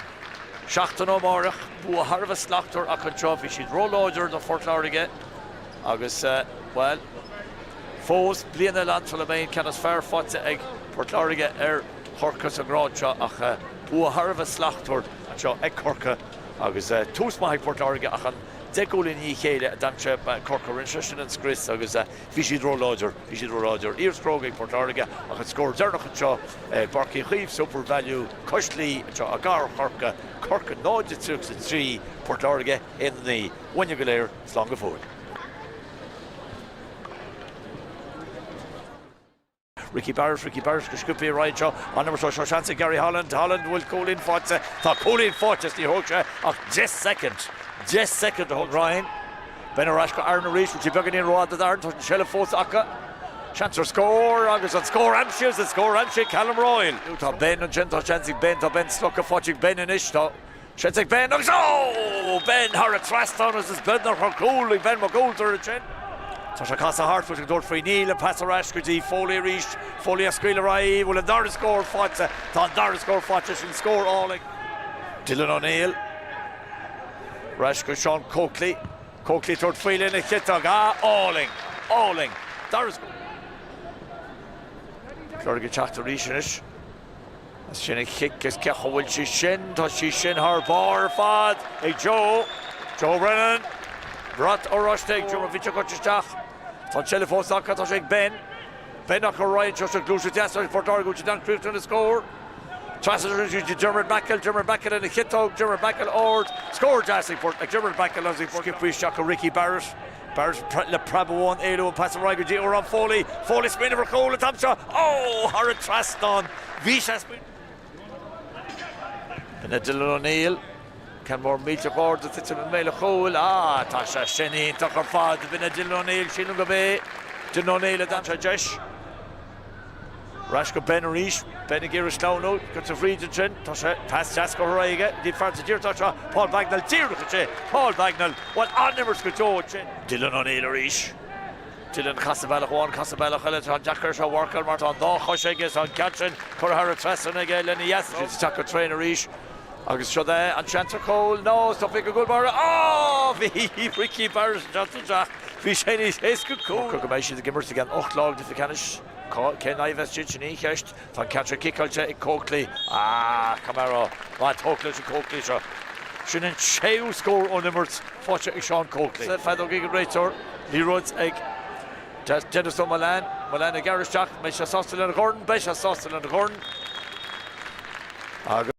seachtain ó amárach. Bua thar a bheith slachtmhar acu anseo. Bhí siad róláidir do Phort Láirge agus, bhuel, fós bliain eile ann sula mbeidh an ceann is fearr faighte ag Port Láirge ar Chorcaigh sa ngrád seo ach bua thar a bheith slachtmhar anseo ag Corcaigh agus tús maith ag Port Láirge ach an 10 gcúilín i ndiaidh a chéile a d'aimsigh Corcaigh, rinne sé sin an scrios agus bhí siad róláidir, bhí siad róláidir. Iarracht chróga ag Port Láirge ach an scór deireanach anseo i bPáirc Uí Chaoimh, SuperValu cois Laoi anseo i gcathair Chorcaí, Corcaigh 0-33, Port Láirge 1-9. Uainne go léir, slán go fóill. Ricky Barrett, Ricky Barrett go sciobtha ar aghaidh anseo, an imirt seo seans ag Gary Holland, Holland bhfuil cúilín faighte, tá cúilín faighte is ní thóg sé ach 10 soicind, 10 soicind a thóg Ryan. Ben ar ais go Aaron arís, bhfuil sí beagáinín rófhada d'Aaron, tá an seilbh fós acu. Seans ar scór agus an scór aimsithe is an scór aimsithe ag Callum Royle. Tá Ben ansin, tá seans ag Ben, tá Ben slogtha faighte ag Ben anois, tá. Seans ag Ben agus ó! Ben thar an trasnán agus is beag nach raibh cúl ag Ben Mac Ualtair ansin. Tá sé casadh thart, bhfuil sé ag tabhairt faoi? Níl, an pas ar ais go dtí Foley arís. Foley ag scaoileadh ar aghaidh, bhfuil an dara scór faighte? Tá an dara scór faighte, sin scór álainn. Dylan O'Neill. Ar ais go Seán Coakley. Coakley ag tabhairt faoi lena chiotóg. Ah, álainn! Álainn! Dara scór. Lorg ag teacht arís anois. Sin an chic is cé acu bhfuil sí sin, tá sí sin thar barr ar fad ag Joe. Joe Brennan. Brat oráiste ag Joe, bhí sé goite isteach. Tá an tseilbh fós acu, tá sé ag Ben. Ben ach ar aghaidh anseo sa ghluaiseacht deas agus Port Láirge bhfuil siad in ann críochnú lena scór. Trasna go dtí Dermot Mackle, Dermot Mackle lena chiotóg, Dermot Mackle ard, scór deas ag Port, ag Dermot Mackle agus ag sciobtha isteach go Ricky Barrett. Barrett le preab amháin éalú an pas ar aghaidh go dtí Odhrán Foley. Foley smaoineamh ar chúl an t-am seo. Ó! Thar an trasnán. Bhí sé smaoineamh. B'in é Dylan O'Neill. Ceann mór millteach ard ag titim i mbéal an chúil. Ah, tá sé sin iontach ar fad. B'in é Dylan O'Neill, sílim gurb é Dylan O'Neill a d'fhan sé deis. Ar ais go Ben arís. Ben ag iarraidh sleamhnú go fríd ansin. Tá sé pas deas curtha ar aghaidh aige. Go dtí fear sa tír atá seo, Paul Bagnall. Díreach ansin. Paul Bagnall. Bhuel, an-imirt go deo ansin. Dylan O'Neill arís. Dylan casadh bealach amháin, casadh bealach eile. Tá an-deacair seo a mharcáil mar tá an dá chois aige. Tá an ceann sin curtha thar an trasnán aige lena dheasóg. Siad isteach go tréan arís. Agus seo é an seans ar chúl. No, stop ag an gcúl báire. Á! Bhí Ricky Barrett ag teacht isteach. Bhí sé níos éasca cúl. Go mbeidh siad ag imirt i gceann 8 lá i gcluiche ceannais. Cén aghaidh a bheas siad? Sin í an cheist. Tá an ceann seo ciceáilte ag Coakley. Ah, Camara. Maith tógtha leis an Coakley seo. Sin an séú scór ón imirt faighte ag Seán Coakley. Feadóg ag an réiteoir. Liathróid ag Denis O'Mullane. Mullane ag gearradh isteach. Beidh sé sásta lena dhorn. Beidh sé sásta lena dhorn. Agus.